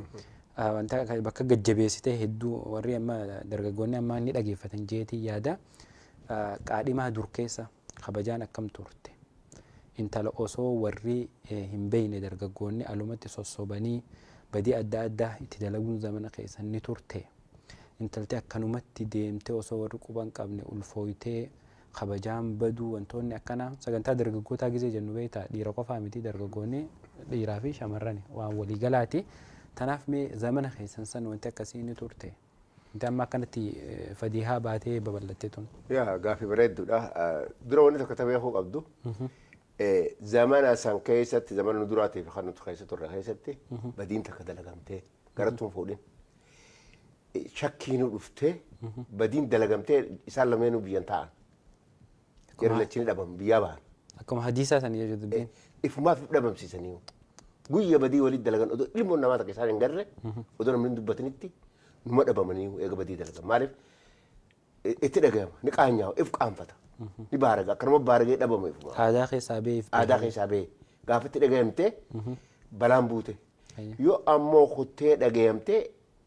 wanta bakka gajjabeessitee hedduu warri amma dargaggoonni amma inni dhageeffatan jeetii yaada. Qaadhimaa dur keessa kabajaan akkam turte? Intala osoo warri hin beekne dargaggoonni alumatti sossobanii badii adda addaa itti dalaguun zamana keessa ni turte. Intalti akkanumatti deemtee osoo warri quba hin qabne ulfooytee kabajaan baduu, wantoonni akkanaa sagantaa dargaggootaa gizee jennu beektaa, dhiira qofaa miti, dargaggoonni dhiiraa fi shamarran waan waliigalaati. Tanaaf mee zamana keessan san wanti akkasii ni turte? Wanti amma akkanatti fadiihaa baatee babal'atte tun. Yaa, gaaffii bareedduudha. Dura wanni tokko ta beekuu qabdu, zamana san keessatti, zamana nu duraatii fi kan nuti keessa turre keessatti, badiin takka dalagamtee garattuun fuudhin. Shakkiinuu dhuftee badiin dalagamtee isaan lameenuu biyyan taa'an. Yeroo lachini dhabamu biyyaa bahan. Akkuma hadiisaa sanii jechuudha dubbiin. Ifumaaf if dhabamsiisanii. Guyya badii walitti dalagan odoo ilmoon namaa takka isaan hin garre, odoo namni hin dubbatinitti numa dhabamanii eega badii dalagan. Maaliif itti dhagayama, ni qaanyaa'a, if qaanfata, ni baaraga, akkanuma baaragee dhabama ifumaa. Aadaa keessaa ba'ee if Aadaa keessaa ba'ee gaafa itti dhagayamtee balaan buute. Yoo ammoo kuttee dhagayamtee,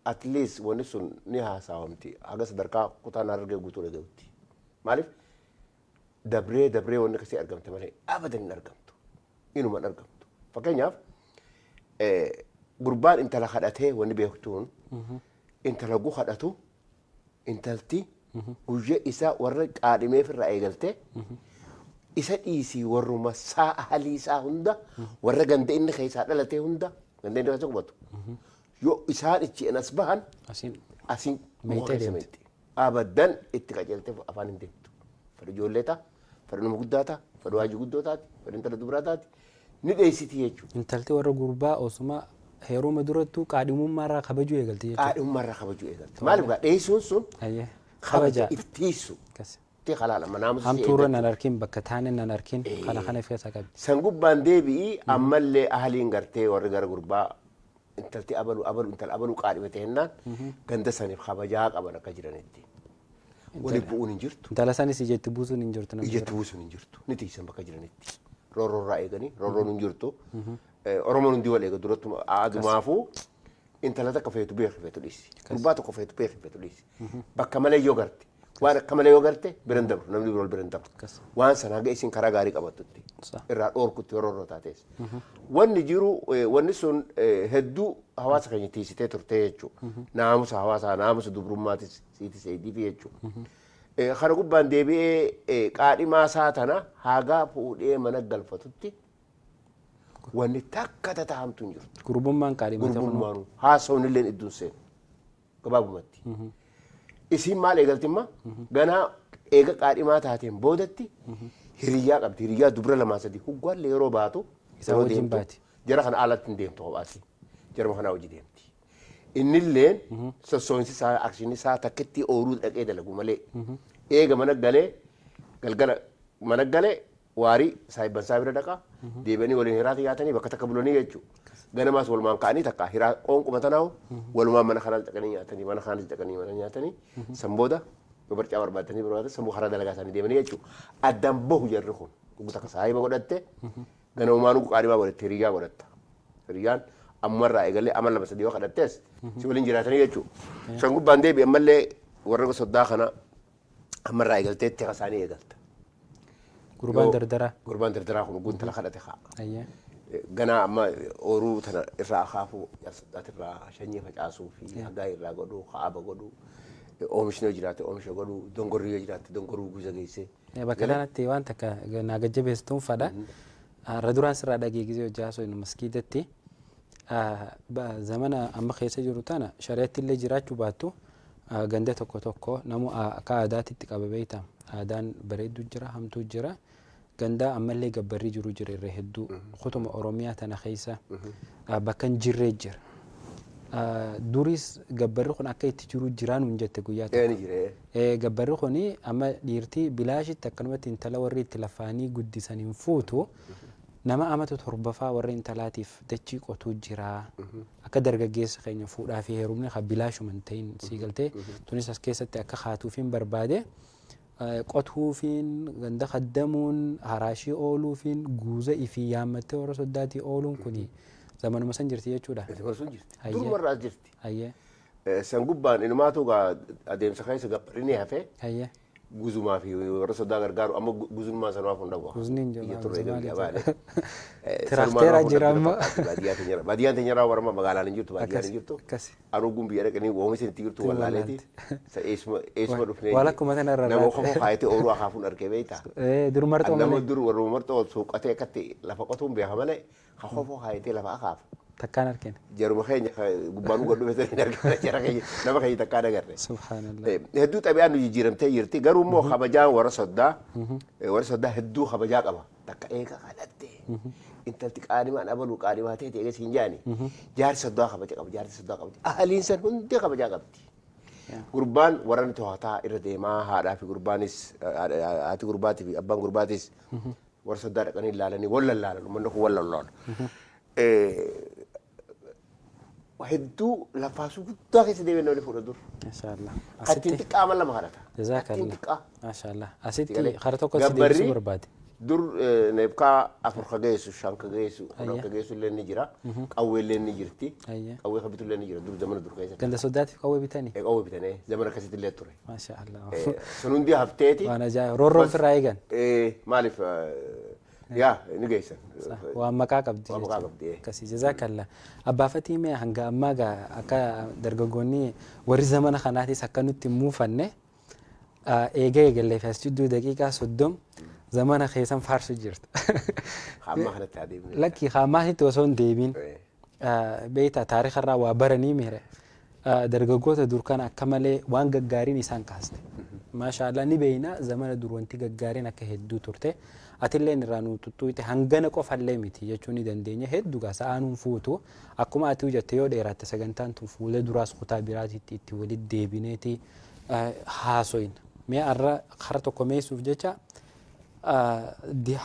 at least wanni sun ni haasawamti haga sadarkaa kutaan Harargee guutuu dhagayutti. Maaliif dabree dabree wanni akkasii argamte malee abadan hin argamtu. Inuma hin argamtu. Fakkeenyaaf, gurbaan intala kadhatee wanni beektuun intala gu kadhatu, intalti guyya isaa warra qaadhimeef irraa eegaltee isa dhiisii warruma isaa ahalii isaa hunda, warra ganda inni keessaa dhalatee hunda, ganda inni keessa qubatu, yoo isaan ichi as bahan Asiin asiin meeyxee muka keessa deemte. meexxi. Abadan itti qajeeltee afaan hin deemtu. Fedha ijoollee ta'a, fedha nama guddaa ta'a, fedha waajii guddoo taati, fedha intala dubaraa taati, ni dheessiti jechuudha. Intalti warra gurbaa osuma heeruma durattuu qaadhimummaa irraa kabajuu eegalti jechuudha. Qaadhimummaa irraa kabajuu eegalti. Maaliif gaa dheessuun sun kabaja Kabaja. iftiisu. Akkas. Itti halaala manaamusa si Hamtuurra eeggachuu. nan arkin, bakka taane nan arkin, kana kana of keessaa qabdi. San gubbaan deebi'ii ammallee ahaliin gartee warri gara gurbaa intalti abalu abalu intala abaluu qaadhimate jennaan ganda saniif kabajaa qaban akka jiranitti. Wali bu'uun hin jirtu. Intala sanis ijatti buusuun hin jirtu namni Ijatti bira. buusuun hin jirtu. Ni tiisan bakka jiranitti. Roorroo irraa eeganii roorroon hin jirtu. Oromoon hundi wal eega durattu adumaafuu intala takka feetu beeki, feetu dhiisi. Gurbaa tokko feetu beeki, feetu dhiisi. Bakka malee yoo garte, waan akka malee yoo garte bira hin dabru, namni biroo bira hin dabru. Waan sana haga isin karaa gaarii qabattutti irraa dhoorkutti yeroo irra taates. Wanni jiru wanni sun hedduu hawaasa keenya tiisitee turte jechuudha. Naamusa hawaasaa, naamusa dubrummaatis siitis eegdiifi jechuudha. Kana gubbaan deebi'ee qaadhimaa isaa tana hagaa fuudhee mana galfatutti wanni takka tatahamtu hin jirtu. Gurbummaan qaadhimate kunuu. Gurbummaanuu haasawni illee idduun seenu gabaabumatti. Isiin maal eegaltimma? Ganaa eega qaadhimaa taateen boodatti hiriyyaa qabdi. Hiriyyaa dubra lamaa sadii huggaallee yeroo baatu Isaa yeroo wajjin deemtu, baati. Jara kana alatti hin deemtu kophaasi. Jaruma kanaa hojii deemti. Innilleen sossoonsi isaa, akshinni isaa takkitti ooluu dhaqee dalagu malee. Eega mana galee, galgala mana galee, waarii saayibban isaa bira dhaqa, deebi'anii waliin hiraata nyaatanii bakka takka bulanii jechuudha. Ganamaas walumaan ka'anii takka hiraa qoonquma tanaahu walumaan mana kanaas dhaqanii nyaatanii, mana kaanis dhaqanii mana nyaatanii, san booda yoo barcaa barbaadanii barbaadan sammuu karaa dalagaa isaanii deemanii jechuudha. Addaan bahu jarri kun dhugu takka saayiba godhatte ganamumaan qaadhimaa godhatte hiriyyaa godhatta. Hiriyyaan ammarraa eegalee ama lama sadii yoo kadhattees si waliin jiraatanii jechuudha. San gubbaan deebi'e ammallee warra soddaa kana ammarraa eegaltee itti isaanii eegalta. Gurbaan dardaraa. Gurbaan dardaraa kun guuntala kadhate haa. Ganaa amma ooruu tana irraa akaafuu soddaati irraa shanyii facaasuu fi hagaa irraa godhuu, kaaba godhuu, oomishni yoo jiraate oomisha godhuu, dongorri yoo jiraate dongoruu guuza geessee. Bakka kanatti waan takka naa gajjabeessituun fadha. Irra duraan sirraa dhagee gisee hojii haasoo maskiidatti zamana amma keessa jiru tana shari'atti illee jiraachuu baattu, ganda tokko tokko namu akka aadaatti qaba beekta. Aadaan bareedduu jira, hamtuu jira. Ganda ammallee gabbarri jiru jira irra hedduu. Kutuma Oromiyaa tana keessa bakka hin jirree jira. Duris gabbarri kun akka itti jiru jiraan hin jette guyyaa tokko. Ni jiree. Gabbarri kun amma dhiirtii bilaashitti akkanumatti intala warri itti lafaanii guddisan hin fuutu. Nama amata torbafaa warra intalaatiif dachii qotuu jira. Akka dargaggeessa keenya fuudhaa fi heerumni kan bilaashuma hin ta'in sii galtee tunis as keessatti akka kaatuuf hin barbaade. Qotuufiin, ganda kaddamuun, haraashii ooluufiin, guuza ifii yaammattee warra soddaatii ooluun kuni zamanuma san jirti jechuudha. Zamana sun jirti. Hayyee. Durumarraa as jirti. Hayyee. San gubbaan inumaatu gaa adeemsa keessa gabbarinni hafee Hayyee. guzumaa fi warra soddaa gargaaru amma guzummaa sanumaaf hin dhabu. Guzni hin jiru, Biyya turre guzuma biyya jira. baane. Tiraakteera jira amma. Baadiyyaa teenya baadiyyaan teenya irraa warra magaalaan hin jirtu baadiyyaan hin jirtu. Akkasi. Anuu gun biyya dhaqanii oomisha itti jirtu wallaaleeti. Sa eessuma eessuma dhufnee. Waan akkuma tana irra Nama laate. kofoo kaayatee ooluu akaafuun argee beektaa. Dur marxoo Nama malee dur warra marxoo suuqatee akkatti lafa qotuun beeka malee ka kofoo kaayatee lafa akaafu. Takkaan argine. Jaruma keenya gubbaan gad dhufe sanii argina jara keenya nama keenya takkaan agarre. Subhaanallah. Hedduu xabi'aan nu jijjiiramtee jirti garuu immoo kabajaan warra soddaa warra soddaa hedduu kabajaa qaba. Takka eega kadhatte intalti qaanimaan abaluu qaanimaa ta'e eega siin jaani jaarsi soddaa kabaja qaba, jaarsi soddaa kabaja, ahaliin san hundi kabajaa qabdi. Gurbaan warra ni to'ataa irra deemaa haadhaa fi gurbaanis haati gurbaatii fi abbaan gurbaatis warra soddaa dhaqanii ilaalanii wal lallaalan, uummanni kun wal lallaalu. Hedduu lafaasuu guddaa keessa deemee namni fuudha dur. Maashaallah. Kattiin Asitti xiqqaa amma lama kadhata. Kattiin Jazaakallah. xiqqaa. Maashaallah. Asitti Galee. kara tokko si Gabbarri deebisuu barbaade. Dur neefkaa 4 ka geessu, 5 ka geessu, 10 Ayya. ka geessu illee ni jira. Qawwee illee ni jirti. Ayya. Qawwee ka bitu illee ni jira dur zamana dur keessatti. Ganda soddaatiif qawwee bitanii. Qawwee bitanii zamana akkasitti illee ture. Maashaallah. Sun hundi hafteeti. Waan ajaa'iba. Roorroon ofirraa eegan. Maaliif yaa ni geessan. Waan maqaa qabdi. Waan maqaa qabdi. Akkasii jazaakalla. Abbaa Fatii, mee hanga ammaa gaa akka dargaggoonni warri zamana kanaatis akka nutti hin muufanne eega eegallee fi as jidduu daqiiqaa 30 zamana keessan faarsu jirta. Hamma kanatti adeemne. Lakki haamaasitti osoo hin deebiin beektaa taarikarraa waa baranii miire dargaggoota dur kana akka malee waan gaggaariin isaan kaaste. Maashaallah, ni beeyna zamana dur wanti gaggaariin akka hedduu turte. Atilleen irraa nu tuttuuyte, hangana qofallee miti jechuu ni dandeenya, hedduu gaa sa'aanuun fuutu akkuma ati jette yoo dheeratte sagantaan tun fuula duraas kutaa biraatitti itti walitti deebineeti haasoyna. Mee arra kara tokko meessuuf jecha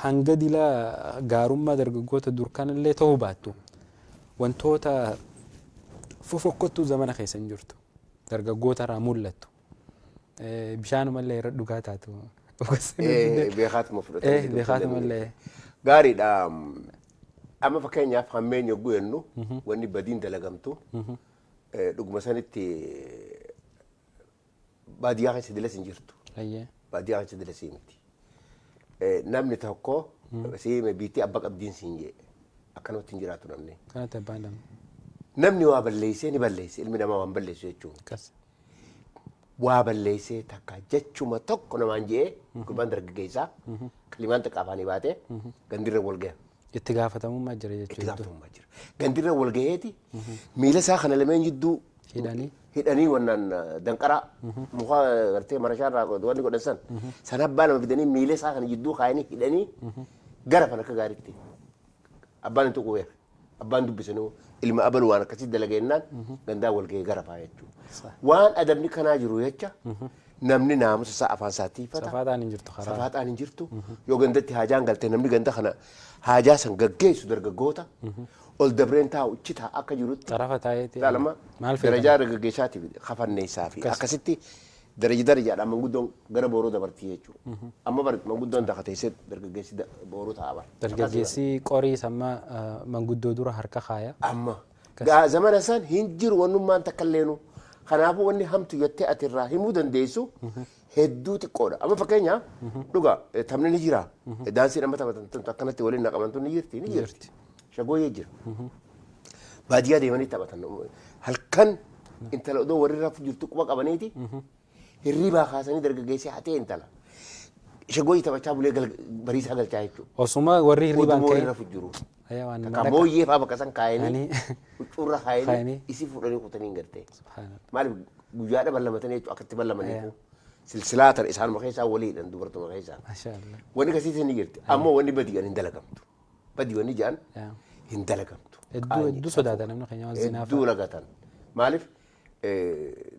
hanga dila gaarummaa dargaggoota dur kanallee ta'uu baattu wantoota fofokkottuu zamana keessa hin jirtu dargaggoota irraa mul'attu bishaanumallee irra dhugaa taatu. Beekaatuma fudhatanii. Beekaatumallee. Gaariidha. Amma fakkeenyaaf hammeenya yogguu jennu wanni badiin dalagamtu dhuguma sanitti baadiyyaa keessa dilas hin jirtu. Baadiyyaa keessa dilas miti. Namni tokko siime biitti abba qabdiin siin jee akkanumatti hin jiraatu namni. Kanatti abbaan lama. Namni waa balleessee ni balleesse, ilmi namaa waan balleessu jechuun. Akkas. Waa balleessee takka jechuma tokko namaan jee gurbaan dargaggeessaa kalimaan xiqqaa afaanii baatee gandirra wal gaha. Itti gaafatamummaa jira Itti jechuudha. gaafatamummaa jira. Gandirra wal gaheeti miila isaa kana lameen jidduu Hidhanii. Hidhanii wannaan danqaraa muka gartee marashaa irraa wanni godhan san sana abbaa lama fidanii miila isaa kana jidduu kaayanii hidhanii gara fan akka gaariitti abbaan hin tuqu beeka. Abbaan dubbisanuu ilma abalu waan akkasii dalagennaan gandaa wal gahee gara faa jechuudha. Waan adabni kanaa jiru jecha namni naamusa isaa afaan isaa tiifata. Safaaxaan hin jirtu karaa. Safaaxaan hin jirtu. Yoo gandatti haajaan galte namni ganda kana haajaa san gaggeessu dargaggoota ol dabreen taa'u ichi ta'a akka jirutti. Xarafa taa'eeti. Lama Maal fayyadama? darajaa dargaggeessaatiif kafanneessaa fi akkasitti daraja darajaadhaan manguddoon gara booroo dabartii jechuudha. Amma bar manguddoon dakateessee dargaggeessi booroo ta'a bara. Dargaggeessi qorii samma manguddoo dura harka kaaya. Amma gaa zamana san hin jiru wannummaan takka illeenu. Kanaafuu wanni hamtu jettee ati irraa himuu dandeessu hedduu xiqqoodha. Amma fakkeenyaaf dhugaa taphni ni jira. Daansiin amma taphatan tun akkanatti waliin naqaman tun ni jirti ni jirti. Shagooyyee jira. Baadiyyaa deemanii taphatan. Halkan intala odoo warri rafu jirtu quba qabaniiti hirribaa kaasanii dargaggeessee hatee intala. Shagooyyee taphachaa bulee bariisaa galchaa jechuudha. Osuma warri hirribaan Oduu warri ka'e. rafu jiru. Ayya waan Takka nama mooyyee fa'aa bakka san kaayanii Kaayanii. huccuurra kaayanii Kaayanii. isii fuudhanii kutanii hin gartee. Subhaanallah. Maaliif guyyaadha ballamatanii jechuudha akkatti ballamaniifu. Silsilaa tana isaanuma keessaa waliidhan dubartuma keessaa. Maashaallah. Wanni akkasiitiin ni jirti. Ammoo wanni badii hin dalagamtu. Badii wanni jedhan hin dalagamtu. Hedduu hedduu sodaata namni keenya waan zinaa Hedduu lagatan. Maaliif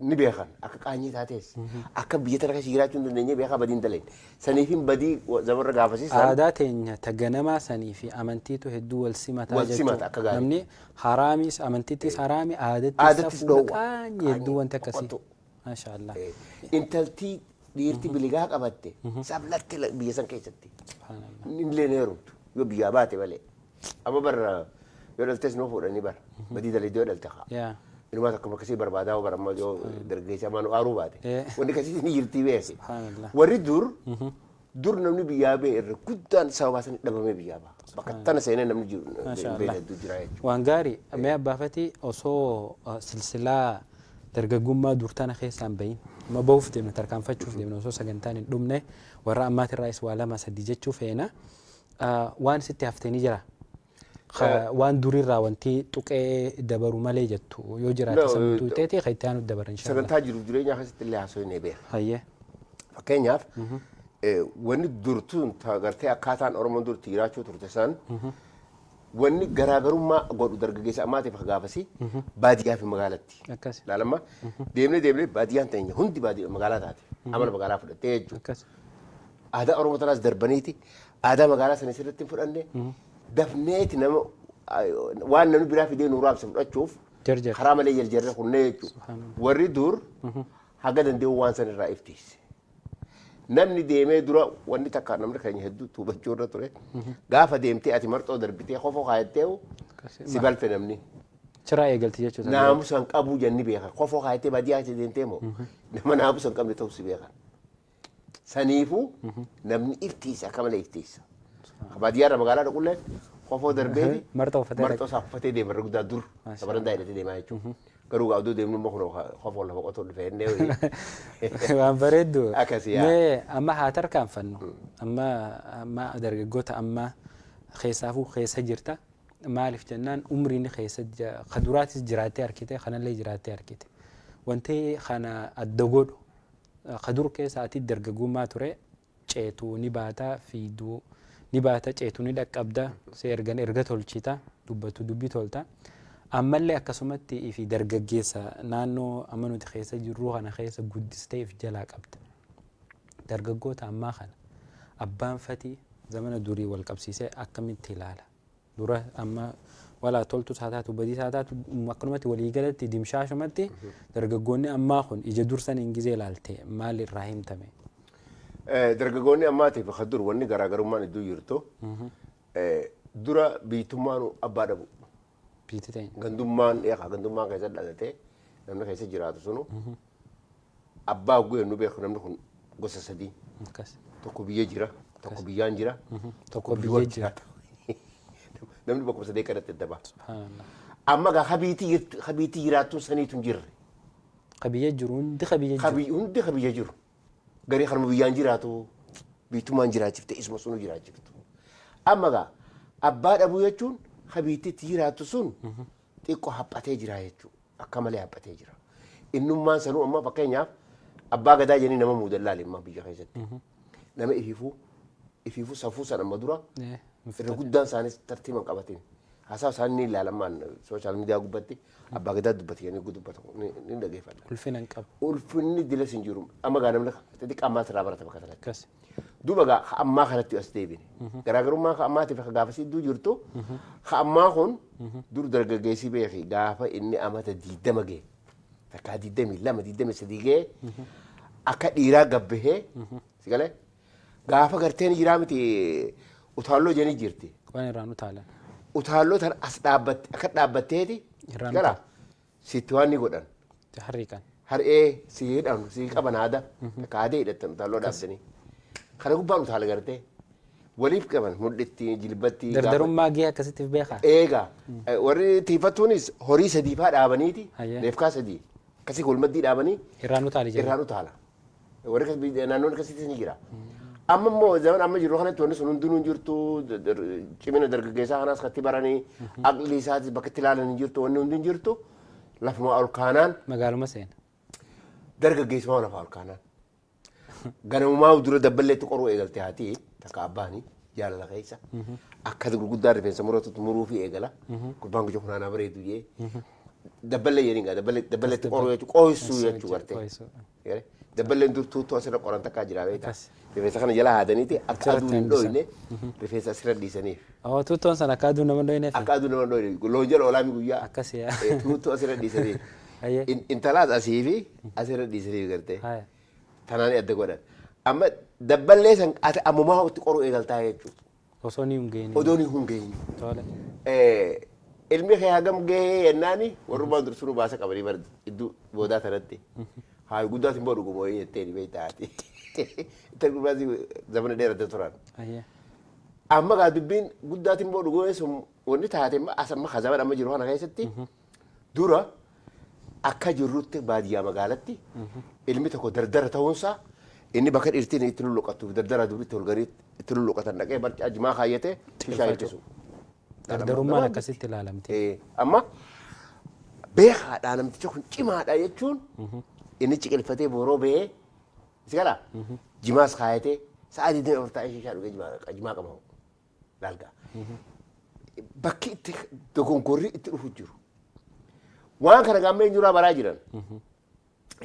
ni beekan akka qaanyii taates akka biyya tana keessa jiraachuu hin dandeenye beekaa badii hin daleen. Saniif hin badii zamarra gaafasiisan. Aadaa teenya ta ganamaa sanii fi amantiitu hedduu wal simataa Wal simata akka gaarii. Namni haraamis amantiittis haraami aadattis Aadattis safuudha dhoowwa. qaanyii hedduu wanti akkasii. Qoqqottoo. Maashaallah. Intaltii Dhiirti biligaa qabatte sablatte biyya san keessatti. Subhaanallah. Illee ni heerumtu yoo biyyaa baate malee. Amma barra yoo dhaltes noo fuudhanii bara. Badii dalagdee yoo dhalte haa. Yaa. Inumaa akkuma akkasii barbaadaa bara amma yoo dargaggeessa amaan aaruu baate. Wanni akkasii ni jirtii beeki. Subhaanallah. Warri dur namni biyyaa ba'e irra guddaan sababa sanii dhabamee biyyaa ba'a. Bakka tana seenee namni jiru Maasha beela Allah. hedduu jira jechuudha. Waan gaarii mee abbaafatii osoo silsilaa dargaggummaa dur tana keessaan bahin amma bahuuf deemna, tarkaanfachuuf deemna, osoo sagantaan hin dhumne warra ammaatirraayis waa lama sadii jechuu feena. Waan sitti haftee ni jira. Waan durirraa wanti tuqee dabaru malee jettu yoo jiraate No, sammuu tuqxeeti kan itti aanu dabara inshallah. Sagantaa jiruuf jireenyaa keessatti illee haasoo hin beeka. Hayyee. Fakkeenyaaf wanni durtuun gartee akkaataan Oromoon durti jiraachuu turte san wanni garaagarummaa godhu dargaggeessa ammaatiif gaafasi baadiyyaa fi magaalatti. Akkas. Laalamma deemnee deemnee baadiyyaan teenya hundi baadiyyaa magaalaa taate amala magaalaa fudhattee jechuudha. Akkas. Aadaa Oromoo tanaas darbaniiti aadaa magaalaa sana sirriitti hin fudhanne dafneeti nama waan namni biraa fidee nu raabse fudhachuuf Jarjar. karaa malee jarjarre kunnee jechuudha. Warri dur haga danda'u waan san irraa iftiise. Namni deemee dura wanni takka namni keenya hedduu tuubachuu irra ture. Gaafa deemtee ati marxoo darbitee kofoo kaayattee si balfe namni. Chiraa eegalti jechuudha. Naamusa hin qabuu jenni beekan. Kofoo kaayattee baadiyyaa keessa deemtee moo nama naamusa hin qabne ta'uu si beekan. Saniifuu namni iftiisa akka malee iftiisa. Baadiyyaa irra magaalaa dhaqullee kofoo darbeeti Marxoo uffatee marxoo isaa uffatee deema irra guddaa dur sabarandaa hidhatee deemaa jechuudha. Garuu gaa oduu deemnu immoo kunoo kofoo lafa qotuu dhufe jennee wayii. Waan bareeddu. Akkasi yaa. Mee amma haa tarkaanfannu. Amma amma dargaggoota amma keessaafuu keessa jirta. Maaliif jennaan umriin keessa ka duraatis jiraattee harkite kanallee jiraattee harkite. Wanti kana adda godhu ka dur keessa ati dargaggummaa ture ceetuu ni baata, fiiduu ni baata, ceetuu ni dhaqqabda, si ergan erga tolchita, dubbatu dubbii tolta. Ammallee akkasumatti fi dargaggeessa naannoo amma nuti keessa jirru kana keessa guddistee if jalaa qabda. Dargaggoota ammaa kana abbaan fatii zamana durii wal qabsiisee akkamitti ilaala? Dura amma walaa toltus haa taatu badiis haa taatu akkanumatti waliigalatti dimshaashumatti dargaggoonni ammaa kun ija dursan hin gizee ilaalte maal irraa himtame? Dargaggoonni ammaatiif ka dur wanni garaagarummaan iddoo jirtu dura biitummaan abbaa dhabu. Biitti ta'e. Gandummaan eegaa gandummaan keessa dhalatee namni keessa jiraatu sunu abbaa hogguu jennu beeku namni kun gosa sadii. Akkas. Tokko biyya jira, tokko biyyaan jira, Tokko biyya jira. Namni bakkuma sadee kanatti adda ba'a. Subhaanallah. Amma gaa habiitii jiraattuun saniitu hin jirre. Ka biyya jiru hundi ka biyya jiru. Hundi ka biyya jiru. Garii kanuma biyyaan jiraatu biitummaan jiraachifte isuma sunu jiraachiftu. Amma gaa abbaa dhabuu jechuun habiititti jiraattu sun xiqqoo haphatee jira jechuudha. Akka malee haphatee jira. Innummaan sanuu amma fakkeenyaaf abbaa gadaa jedhanii nama muudan laali amma biyya keessatti. Nama ifiifuu safuu san amma dura irra guddaan isaanis tartiiba hin qabatin. Haasaa isaanii ni ilaalamaan sooshaal miidiyaa gubbatti abbaa gadaa dubbate jedhanii dubbatu ni dhageeffadha. Ulfina hin qabu. Ulfinni dilas hin jiru. Amma gaa namni xixiqqaa ammaa sirraa barata bakka kanatti. Akkas. Duuba gaa ka ammaa kanatti as deebine. Garaagarummaa ka ammaatiif ka gaafasii iddoo jirtu ka ammaa kun dur dargaggeessi beeki gaafa inni amata 20 ga'e takkaa 22 23 ga'e akka dhiiraa gabbahee si galee gaafa garteen jiraa miti utaalloo jedhanii jirti. Waan irraan utaalan. Utaalloo tana as dhaabbatte akka dhaabbatteeti Irraan gara sitti waan ni godhan. Harriiqan. Har'ee si hidhan si qaban haada takka haadee hidhattan utaalloo dhaabsanii. Kana gubbaan utaala gartee waliif qaban mudhitti jilbatti. Dardarummaa gahee akkasittiif beekaa? Eegaa warri tiifatuunis horii sadii faa dhaabaniiti Hayyee. reefkaa sadii akkasii walmaddii dhaabanii Irraan utaali jedhu. irraan utaala. Warri naannoon akkasittis ni jira. Amma immoo zaman amma jiru kanatti wanni sun hundinuu hin jirtu cimina dargaggeessaa kanaas katti baranii aqlii isaatis bakka itti ilaalan hin jirtu wanni hundi hin jirtu lafuma ol kaanaan Magaaluma seena. Dargaggeessumaa lafa ol kaanaan. Ganamumaa dura dabballeetti qoruu eegalte haati takka abbaani jaalala keessa. Akka gurguddaa rifeensa muratutti muruu fi eegala. Gurbaan guca kunaanaa bareedu jee. Dabballee jedhanii gaa dabballeetti qoruu jechuun qooysuu jechuu gartee. Dabballeen dur tuuttoo asirra qoran takkaa jira beektaa. Rifeensa kana jala haadaniiti akka aduun hin dhooyne rifeensa asirra dhiisaniif. Oo tuuttoon sana akka aduun nama hin dhooyneef. Akka aduun nama hin dhooyne loon jala olaami guyyaa. Akkas yaa. Tuuttoo asirra dhiisaniif. Intalaas asii fi asirra dhiisaniif gartee. Tanaan adda godhan. Amma dabballee san ati ammumaa itti qoruu eegaltaa jechuudha. Osoo ni hin geenye. Odoo ni hin geenye. Tole. Ilmi kee hagam gahee jennaani warrummaan dursunuu baasa qabanii bar iddoo boodaa sanatti. Haa guddaas immoo dhuguma wayii jettee ni beektaati. Itti gurbaas zamana dheerate turan. Ayyee. Amma gaa dubbiin guddaatiin immoo dhuguma sun wanni taate amma as amma kazaban amma jiru kana keessatti dura akka jirrutti baadiyyaa magaalatti ilmi tokko dardara ta'uunsaa inni bakka dhiirtiin itti lulluqattuuf dardara duritti holgarii itti lulluqatan dhaqee barcaa jimaa kaayyatee shishaa ittisu. Dardarummaan akkasitti ilaalamti. Amma beekaadhaa namtichi kun cimaadha jechuun inni ciqilfatee booroo bahee si galaa jimaas kaayatee sa'a 24 taa'ee shishaa dhugee jimaa qaba laalgaa. Bakki itti dogongorri itti dhufu jiru. Waan kana gaammee eenyurraa baraa jiran.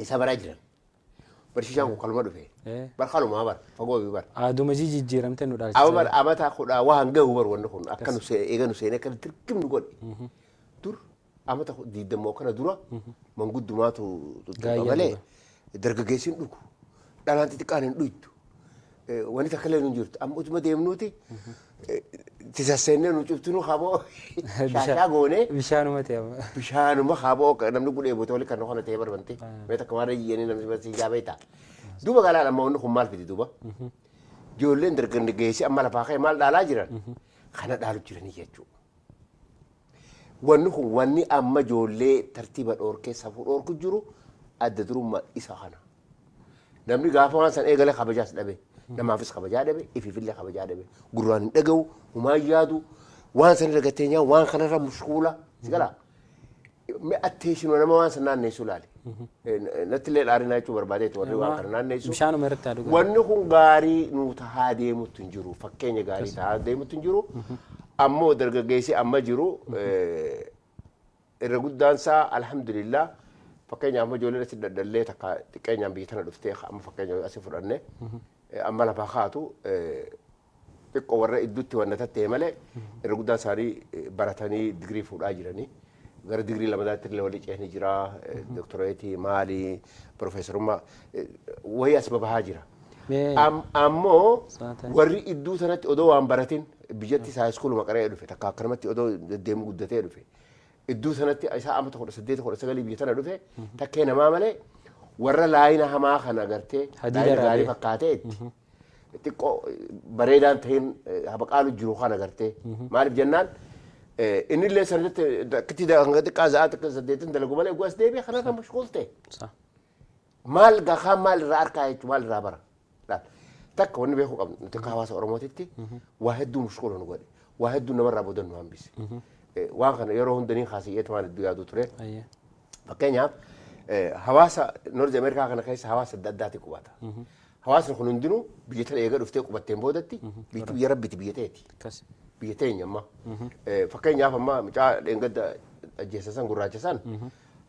Isa baraa jiran. Barsiisaan kun kaluma dhufe. Bar kalumaa bar fagoo bar. Aaduma jijjiiramte nu Amma bar amata kudha waan gahu bar wanni kun akka nu eega nu seenee akka dirqim nu godhe. Dur amata diidammoo kana dura manguddumaatu tuttuqa malee dargaggeessi hin dhugu. Dhalaan xixiqqaan hin dhuytu. Wanni takka illee nu jirtu. Amma utuma deemnuuti tisasseenee nu cuftinuu haboo shaashaa goonee. Bishaanuma ta'e amma. Bishaanuma haboo namni gudhee bootee wali kan kana ta'ee barbante. Mee takka waan iyyanii namni barsiisaa jaabee ta'a. Duuba galaan amma wanni kun maal fidi duuba? Ijoolleen dargaggeessi amma lafaa ka'e maal dhaalaa jiran? Kana dhaalu jiranii jechuudha. Wanni kun wanni amma ijoollee tartiiba dhoorkee safuu dhoorku jiru adda durummaa isa kana. Namni gaafa waan san eegale kabajaas dhabe. Namaafis kabajaa dhabe, ifiifillee kabajaa dhabe. Gurraan hin dhaga'u, humaa hin yaadu, waan san irra gattee nyaa waan kanarra mushkuula. Si galaa? Mee atteeshinoo nama waan san naanneessu ilaali. Natti illee dhaarinaa jechuu barbaadeetu warri waan kana naanneessu. Bishaanuma irratti haa dhugan. Wanni kun gaarii nuu tahaa deemutti hin jiru. Fakkeenya gaarii tahaa deemutti hin jiru. Ammoo dargaggeessi amma jiru irra guddaan isaa alhamdulillah fakkeenyaaf amma ijoolleen asi daddallee takka xiqqeenyaan biyya tana dhuftee amma fakkeenya asi fudhanne amma lafaa kaatu xiqqoo warra idduutti wanna tattee malee irra guddaan isaanii baratanii digirii fuudhaa jiranii. Gara digirii lamadaatti illee walii ceehni jira. Doktoreetii maalii profeesarummaa wayii as babahaa jira. Ammoo warri idduu sanatti odoo waan baratin biyyatti haayiskuuluma qaree dhufe takka akkanumatti odoo deddeemu guddatee dhufe. Idduu sanatti isaa amata 18 19 biyya tana dhufe takkee namaa malee warra laayina hamaa kana gartee laayina gaarii fakkaatee itti xiqqoo bareedaan ta'in habaqaalu jiru kana gartee maaliif jennaan inni illee sanatti akkitti hanga xiqqaa za'a xiqqaa saddeetin dalagu malee guwas deebi'e kanarra mashquul ta'e. Maal kaan maal irraa arkaa jechuun maal irraa bara. Takka wanni beekuu qabnu nuti akka hawaasa Oromootitti waa hedduu mashquula nu godhe waa hedduu namarraa booda nu hambise. Waan kana yeroo hundanii kaasiyyeetu waan hedduu yaaduu ture. Fakkeenyaaf hawaasa Noorz Ameerikaa kana keessa hawaasa adda addaati qubata. Hawaasni kun hundinuu biyya tana eega dhuftee qubatteen boodatti biyyi biyya rabbiiti biyya ta'eeti. Biyya teenya amma. Fakkeenyaaf amma mucaa dheengadda ajjeessa san gurraacha san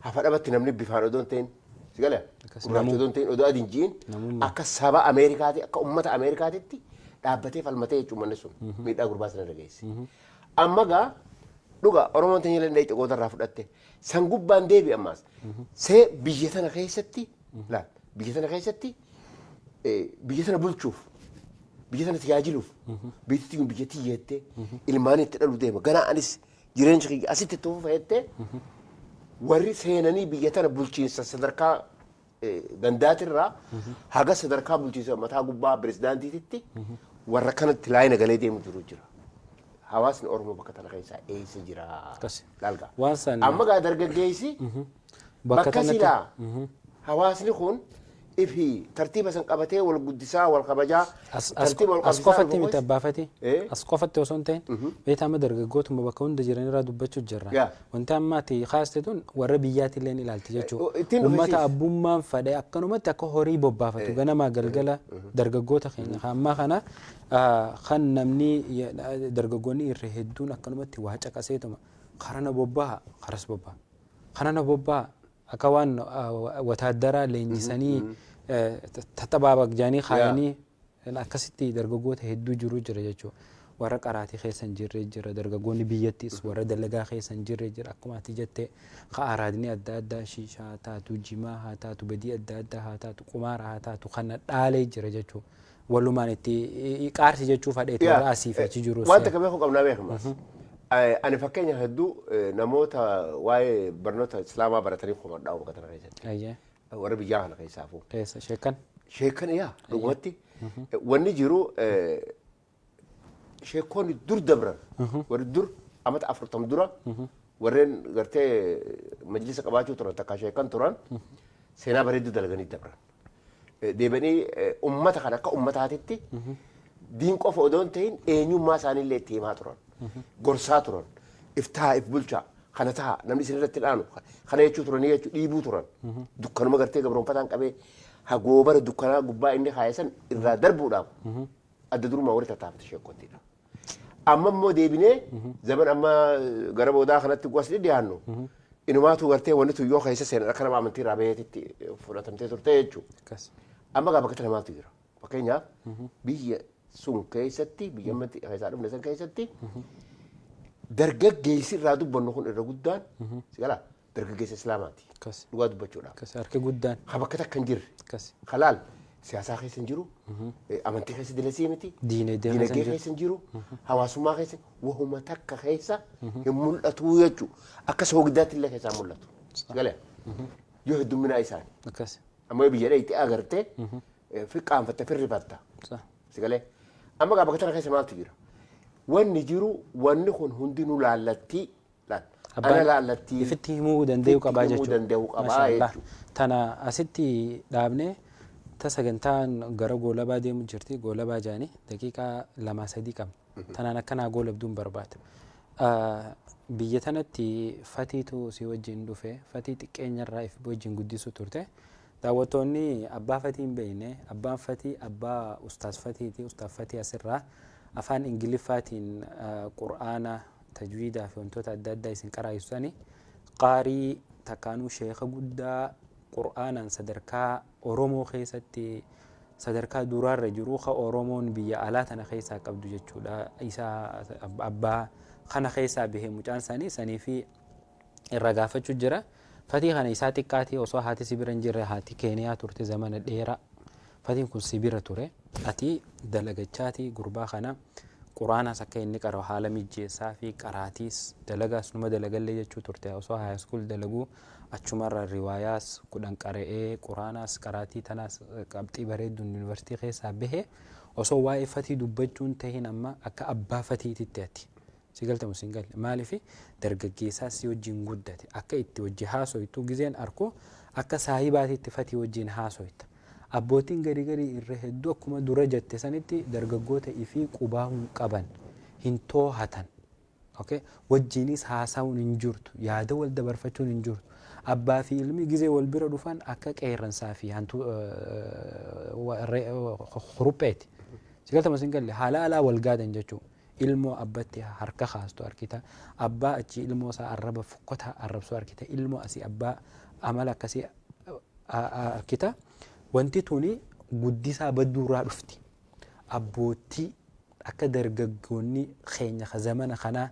hafa dhabatti namni bifaan odoo hin ta'in si galee gurraacha odoo hin ta'in odoo adiin ji'in akka saba Ameerikaati akka uummata Ameerikaatitti dhaabbatee falmatee jechuun manni sun miidhaa gurbaa sana irra geesse. Amma gaa dhuga Oromoon teenya illee dhaqxe gootarraa fudhatte san gubbaan deebi ammaas see biyya tana keessatti laal biyya tana keessatti biyya tana bulchuuf biyya tana tajaajiluuf biyyi tun biyya tiyya jettee ilmaan itti dhalu deema ganaa anis jireenya kiyya asitti itti fufa jettee warri seenanii biyya tana bulchiinsa sadarkaa gandaatirraa haga sadarkaa bulchiinsa mataa gubbaa pirezidaantiititti warra kanatti laayina galee deemu jiru jira. Hawaasni Oromoo bakka tana keessaa eessa jira? Laalgaa. Amma gaa dargaggeessi bakka silaa hawaasni kun ifi tartiiba san qabatee wal guddisaa wal kabajaa tartiiba wal qabsiisaa. As qofatti miti abbaafati. As qofatti osoo hin ta'in beektaa amma dargaggootuma bakka hunda jiran irraa dubbachuu jirra. Wanti amma ati kaaste tun warra biyyaatti illee ilaalti jechuudha. Uummata abbummaan fadhee akkanumatti akka horii bobbaafatu ganamaa galgala dargaggoota keenya ammaa kana kan namni dargaggoonni irra hedduun akkanumatti waa caqaseetuma karana bobbaha karas bobbaha karana bobbaha akka waan wataaddaraa leenjisanii taxabaabaq jaanii kaayanii akkasitti dargaggoota hedduu jiru jira jechuudha. Warra qaraatii keessa hin jirre jira. Dargaggoonni biyyattis warra dalagaa keessa hin jirre jira. Akkuma ati jette ka araadni adda addaa, shiishaa haa taatu, jimaa haa taatu, badii adda addaa haa taatu, qumaara haa taatu, kana dhaalee jira jechuudha. Walumaan itti qaarsi jechuu fadheeti warra asii fi achi jirus. Wanta ka beekuu qabnaa beekamas. Ani fakkeenya hedduu namoota waa'ee barnoota Islaamaa baratanii komadhaa bakka tana keessatti. Warra biyyaa kana keessaafuu. Keessa sheekan. Sheekan yaa dhugumatti wanni jiru, sheekonni dur dabran, warri dur amata 40 dura warreen gartee majlisa qabaachuu turan, takka sheekan turan, seenaa bareedduu dalaganii dabran. Deebi'anii ummata kana akka ummataatitti diin qofa odoo hin ta'in eenyummaa isaaniillee itti himaa turan. Gorsaa turan. Iftaa if bulchaa kana ta'a, namni isin irratti dhaanu kana jechuu turanii jechuu dhiibuu turan. Dukkanuma gartee gabroonfataan qabee hagoobara dukkanaa gubbaa inni kaa'e san irraa darbuudhaaf adda durumaa warri tattaafate sheekottiidha. Amma immoo deebinee zaman amma gara boodaa kanatti gosa dhiyaannu, inumaatu gartee wanni tun yoo keessa seenan akka nama amantii irraa baheetitti fudhatamtee turte jechuudha. Amma gaa bakka namaatu jira. Fakkeenyaaf biyya sun keessatti, biyya ammatti keessaa dhufne san keessatti, dargaggeessi irraa dubbannu kun irra guddaan si galaa dargaggeessa Islaamaati. Dhugaa dubbachuudhaaf. Harki guddaan. Ha bakka takka hin jirre. Halaal siyaasaa keessa hin jiru, amantii keessa dilasii miti, Diinagdee keessa hin diinagdee jiru. keessa hin jiru, hawaasummaa keessa wahuma takka keessa hin mul'atu jechuudha. Akka soogiddaatti illee keessaa mul'atu. Galee yoo heddumminaa isaanii. Amma yoo biyya dheeyitee agartee fiqqaanfatte firrifatta. Si galee amma gaa bakka tana keessa maaltu jira? Wanni jiru wanni kun hundinuu laallattii laal. Ana laallattii. Ifitti himuu danda'uu qabaa Ifitti himuu jechuudha. danda'uu qabaa Maashaallah. jechuudha. Tana asitti dhaabnee ta sagantaan gara goolabaa deemu jirti. Goolabaa jaanii daqiiqaa 2-3 qabna. Tanaan akkanaa goolabduun barbaada. Biyya tanatti Fatiitu si wajjin dhufe. Fatii xiqqeenyarraa if wajjin guddisuu turte. Daawwattoonni abbaa Fatii hin beekne, abbaan Fatii abbaa Ustaaz Fatiiti. Ustaaz Fatii asirraa afaan Ingiliffaatiin Qur'aana, tajwiidaa fi wantoota adda addaa isin qaraayisanii, qaarii takkaanuu sheeka guddaa Qur'aanaan sadarkaa Oromoo keessatti sadarkaa duraarra jiru, ka Oromoon biyya alaa tana keessaa qabdu jechuudha. Isa abbaa kana keessaa bahee mucaan isaanii sanii fi irra gaafachuu jira. Fatii kana isaa xiqqaatii osoo haati si bira hin jirre, haati Keeniyaa turte zamana dheeraa. Fatiin kun si bira ture. Ati dalagachaati gurbaa kana Quraanas akka inni qara'u haala mijjeessaa fi qaraatiis dalagaas numa dalagallee jechuu turte. Osoo high school dalaguu achumarra riwaayaas 10 qara'ee, Quraanaas qaraatii tanaas qabxii bareedduun yuunivarsiitii keessaa bahe. Osoo waa'ee Fatii dubbachuun tahin, amma akka abbaa Fatiititti ati si galtamu sin galle, maaliif dargaggeessaas si wajjin guddate, akka itti wajji haasoytu gizeen arku akka saahibaatitti Fatii wajjin haasoyta. Abbootiin gari garii irra hedduu akkuma dura jette sanitti dargaggoota ifii qubaa hin qaban, hin toohatan. Okay? Wajjinis haasa'uun hin jirtu, yaada wal dabarfachuun hin jirtu. Abbaa fi ilmi gizee wal bira dhufan akka qeerransaa fi hantu kurupheeti. Si galtama sin galle, haala alaa wal gaadan jechuudha. Ilmoo abbatti harka kaastu arkita. Abbaa achi ilmoo isaa arraba fokkotaa arrabsuu arkita. Ilmoo asii abbaa amala akkasii arkita. Wanti tuni guddisaa badduurraa dhufti. Abbootii akka dargaggoonni keenya ka zamana kanaa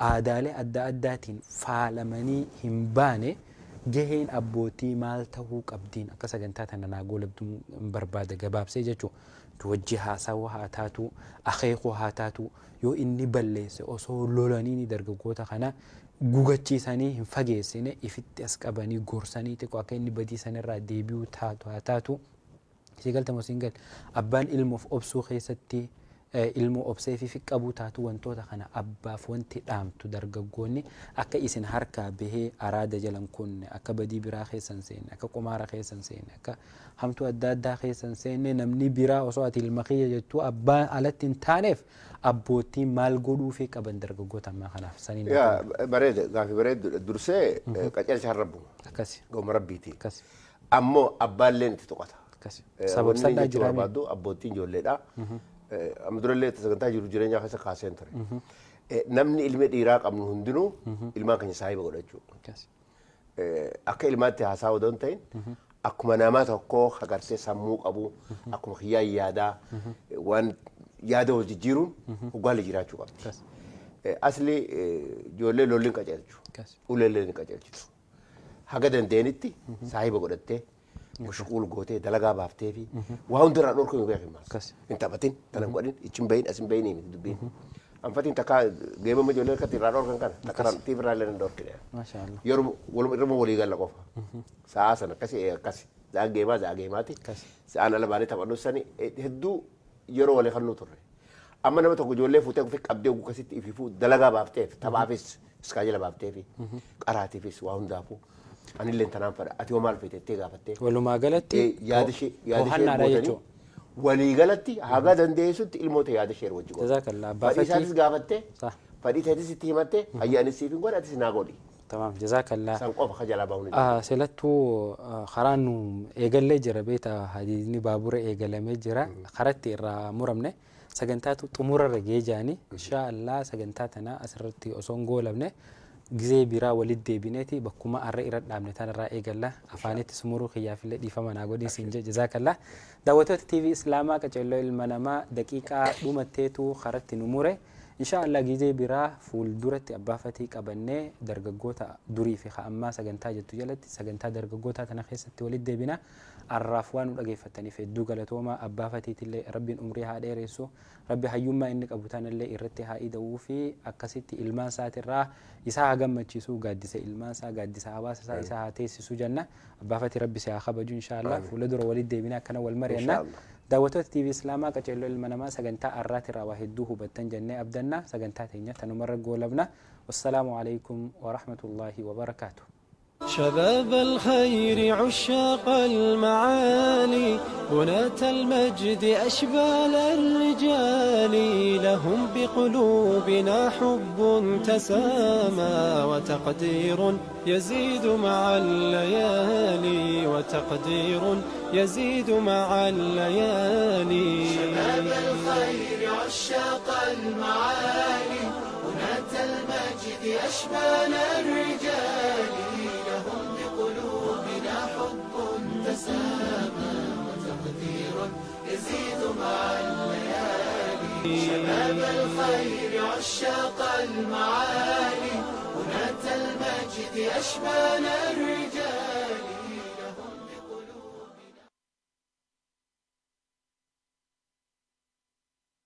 aadaalee adda addaatiin faalamanii hin baane, gaheen abbootii maal ta'uu qabdiin akka sagantaa tana naa goolabduun barbaada gabaabsee jechuudha. Wajji haasawuu haa taatu, akeekuu haa taatu, yoo inni balleesse osoo lolanii dargaggoota kana gugachiisanii hin fageessine, ifitti as qabanii gorsanii xiqqoo akka inni badii sanirraa deebi'uu taatu haa taatu. Si galtamu siin gal, abbaan ilmoof obsuu keessatti ilmoo obsee fi qabuu taatu, wantoota kana abbaaf wanti dhaamtu, dargaggoonni akka isin harkaa bahee araada jalan kunne, akka badii biraa keessan seenne, akka qumaara keessan seenne, akka hamtuu adda addaa keessan seenne, namni biraa osoo ati ilma kiyya jettuu abbaan alatti hin taaneef, abbootiin maal godhuufii qaban dargaggoota ammaa kanaaf saniin? Yaa bareeda, gaafii bareedduudha. Dursee qajeelchaan rabbuma. Goma rabbiiti. Ammoo abbaalleen itti tuqata. Sababsadhaa Wanni jechuu jiraame. barbaaddu abbootiin ijoolleedha. Amma durallee sagantaa jiru jireenyaa keessa kaaseen ture. Namni ilmi dhiiraa qabnu hundinuu ilmaan keenya saahiba godhachuu. Akka ilmaatti haasaa odoo hin ta'in, akkuma nama tokkoo agartee sammuu qabu, akkuma kiyyaa yaadaa waan Yaada wal jijjiiruun hoggaalee jiraachuu qabdi. Asli ijoollee lolli hin qajeelchu. Uleellee hin qajeelchitu. Haga dandeenyitti saahiba godhattee mashquul gootee dalagaa baaftee fi waa hundarraa dhorkuu hin beekin maas. Hin taphatin, tana hin godhin, ichi hin bahin, as hin bahin miti dubbiin. Anfatiin takka geemama ijoollee harkatti irraa dhorkan kana takka tiif irraa illee hin dhorkine. Yeroo waluma irra walii galla qofa. Sa'aa sana akkasi akkasi. Sa'aan geemaa sa'aa geemaati. Sa'aan ala baanee taphannus sani hedduu yeroo walii kannuu turre. Amma nama tokko ijoollee fuutee ofi qabdee oguu akkasitti ififuu dalagaa baafteef taphaafis iskaajila baafteefi qaraatiifis waa hundaafuu anillee tanaan fedha ati hoo maal feete jettee gaafattee. Walumaa galatti Yaada ishee yaada ishee to'annaadha gootanii jechuudha. walii galatti haga dandeessutti ilmoota yaada ishee wajji godhu. Jazakallah abbaa Fadhii isaatis fatii. gaafattee Sah. fadhii teetis itti himattee hayya anis siif hin godhe atis naa godhi. Tamaam jazakallah. San qofa ka jalaa bahuun hin Silattuu karaan nu eegallee jira beeta hadiidni baabura eegalamee jira karatti irraa muramne sagantaatu xumurarra ga'ee jaanii inshaa Allah sagantaa tana asirratti osoo hin goolabne gizee biraa walitti deebineeti bakkuma arra irra dhaabne tanarraa eegalla afaanitti sumuruu kiyyaafillee dhiifama naa godhin siin jedhe jazaakallaa. Daawwattoota TV Islaamaa qaceelloo ilma namaa daqiiqaa dhumatteetu karatti nu mure. Inshaa Allah gizee biraa fuulduratti abbaa fatii qabannee dargaggoota durii fi ammaa sagantaa jettu jalatti sagantaa dargaggootaa tana keessatti walitti deebina. Arraaf waan nu dhageeffattaniif hedduu galatooma abbaa fatiitillee rabbiin umrii haa dheeressu rabbi hayyummaa inni qabu tanallee irratti haa ida'uu fi akkasitti ilmaan isaatirraa isaa haa gammachiisu gaaddisa ilmaan isaa gaaddisa hawaasa isaa isaa haa teessisu jenna abbaa fatii rabbi si haa kabaju inshaa Allah fuula dura walitti deebina akkana wal mari'anna. Daawwattoota TV Islaamaa qaceelloo ilma namaa sagantaa arraatirraa waa hedduu hubattan jennee abdanna sagantaa teenya tanumarra goolabna. Wassalaamu alaikum wa rahmatullaahi wa barakaatuh. شباب الخير عشاق المعالي بناة المجد أشبال الرجال لهم بقلوبنا حب تسامى وتقدير يزيد مع الليالي وتقدير يزيد مع الليالي. شباب الخير عشاق المعالي بناة المجد أشبال الرجال لهم بقلوبنا حب تسامى وتقدير يزيد مع الليالي. شباب الخير عشاق المعالي بناة المجد أشبال الرجال.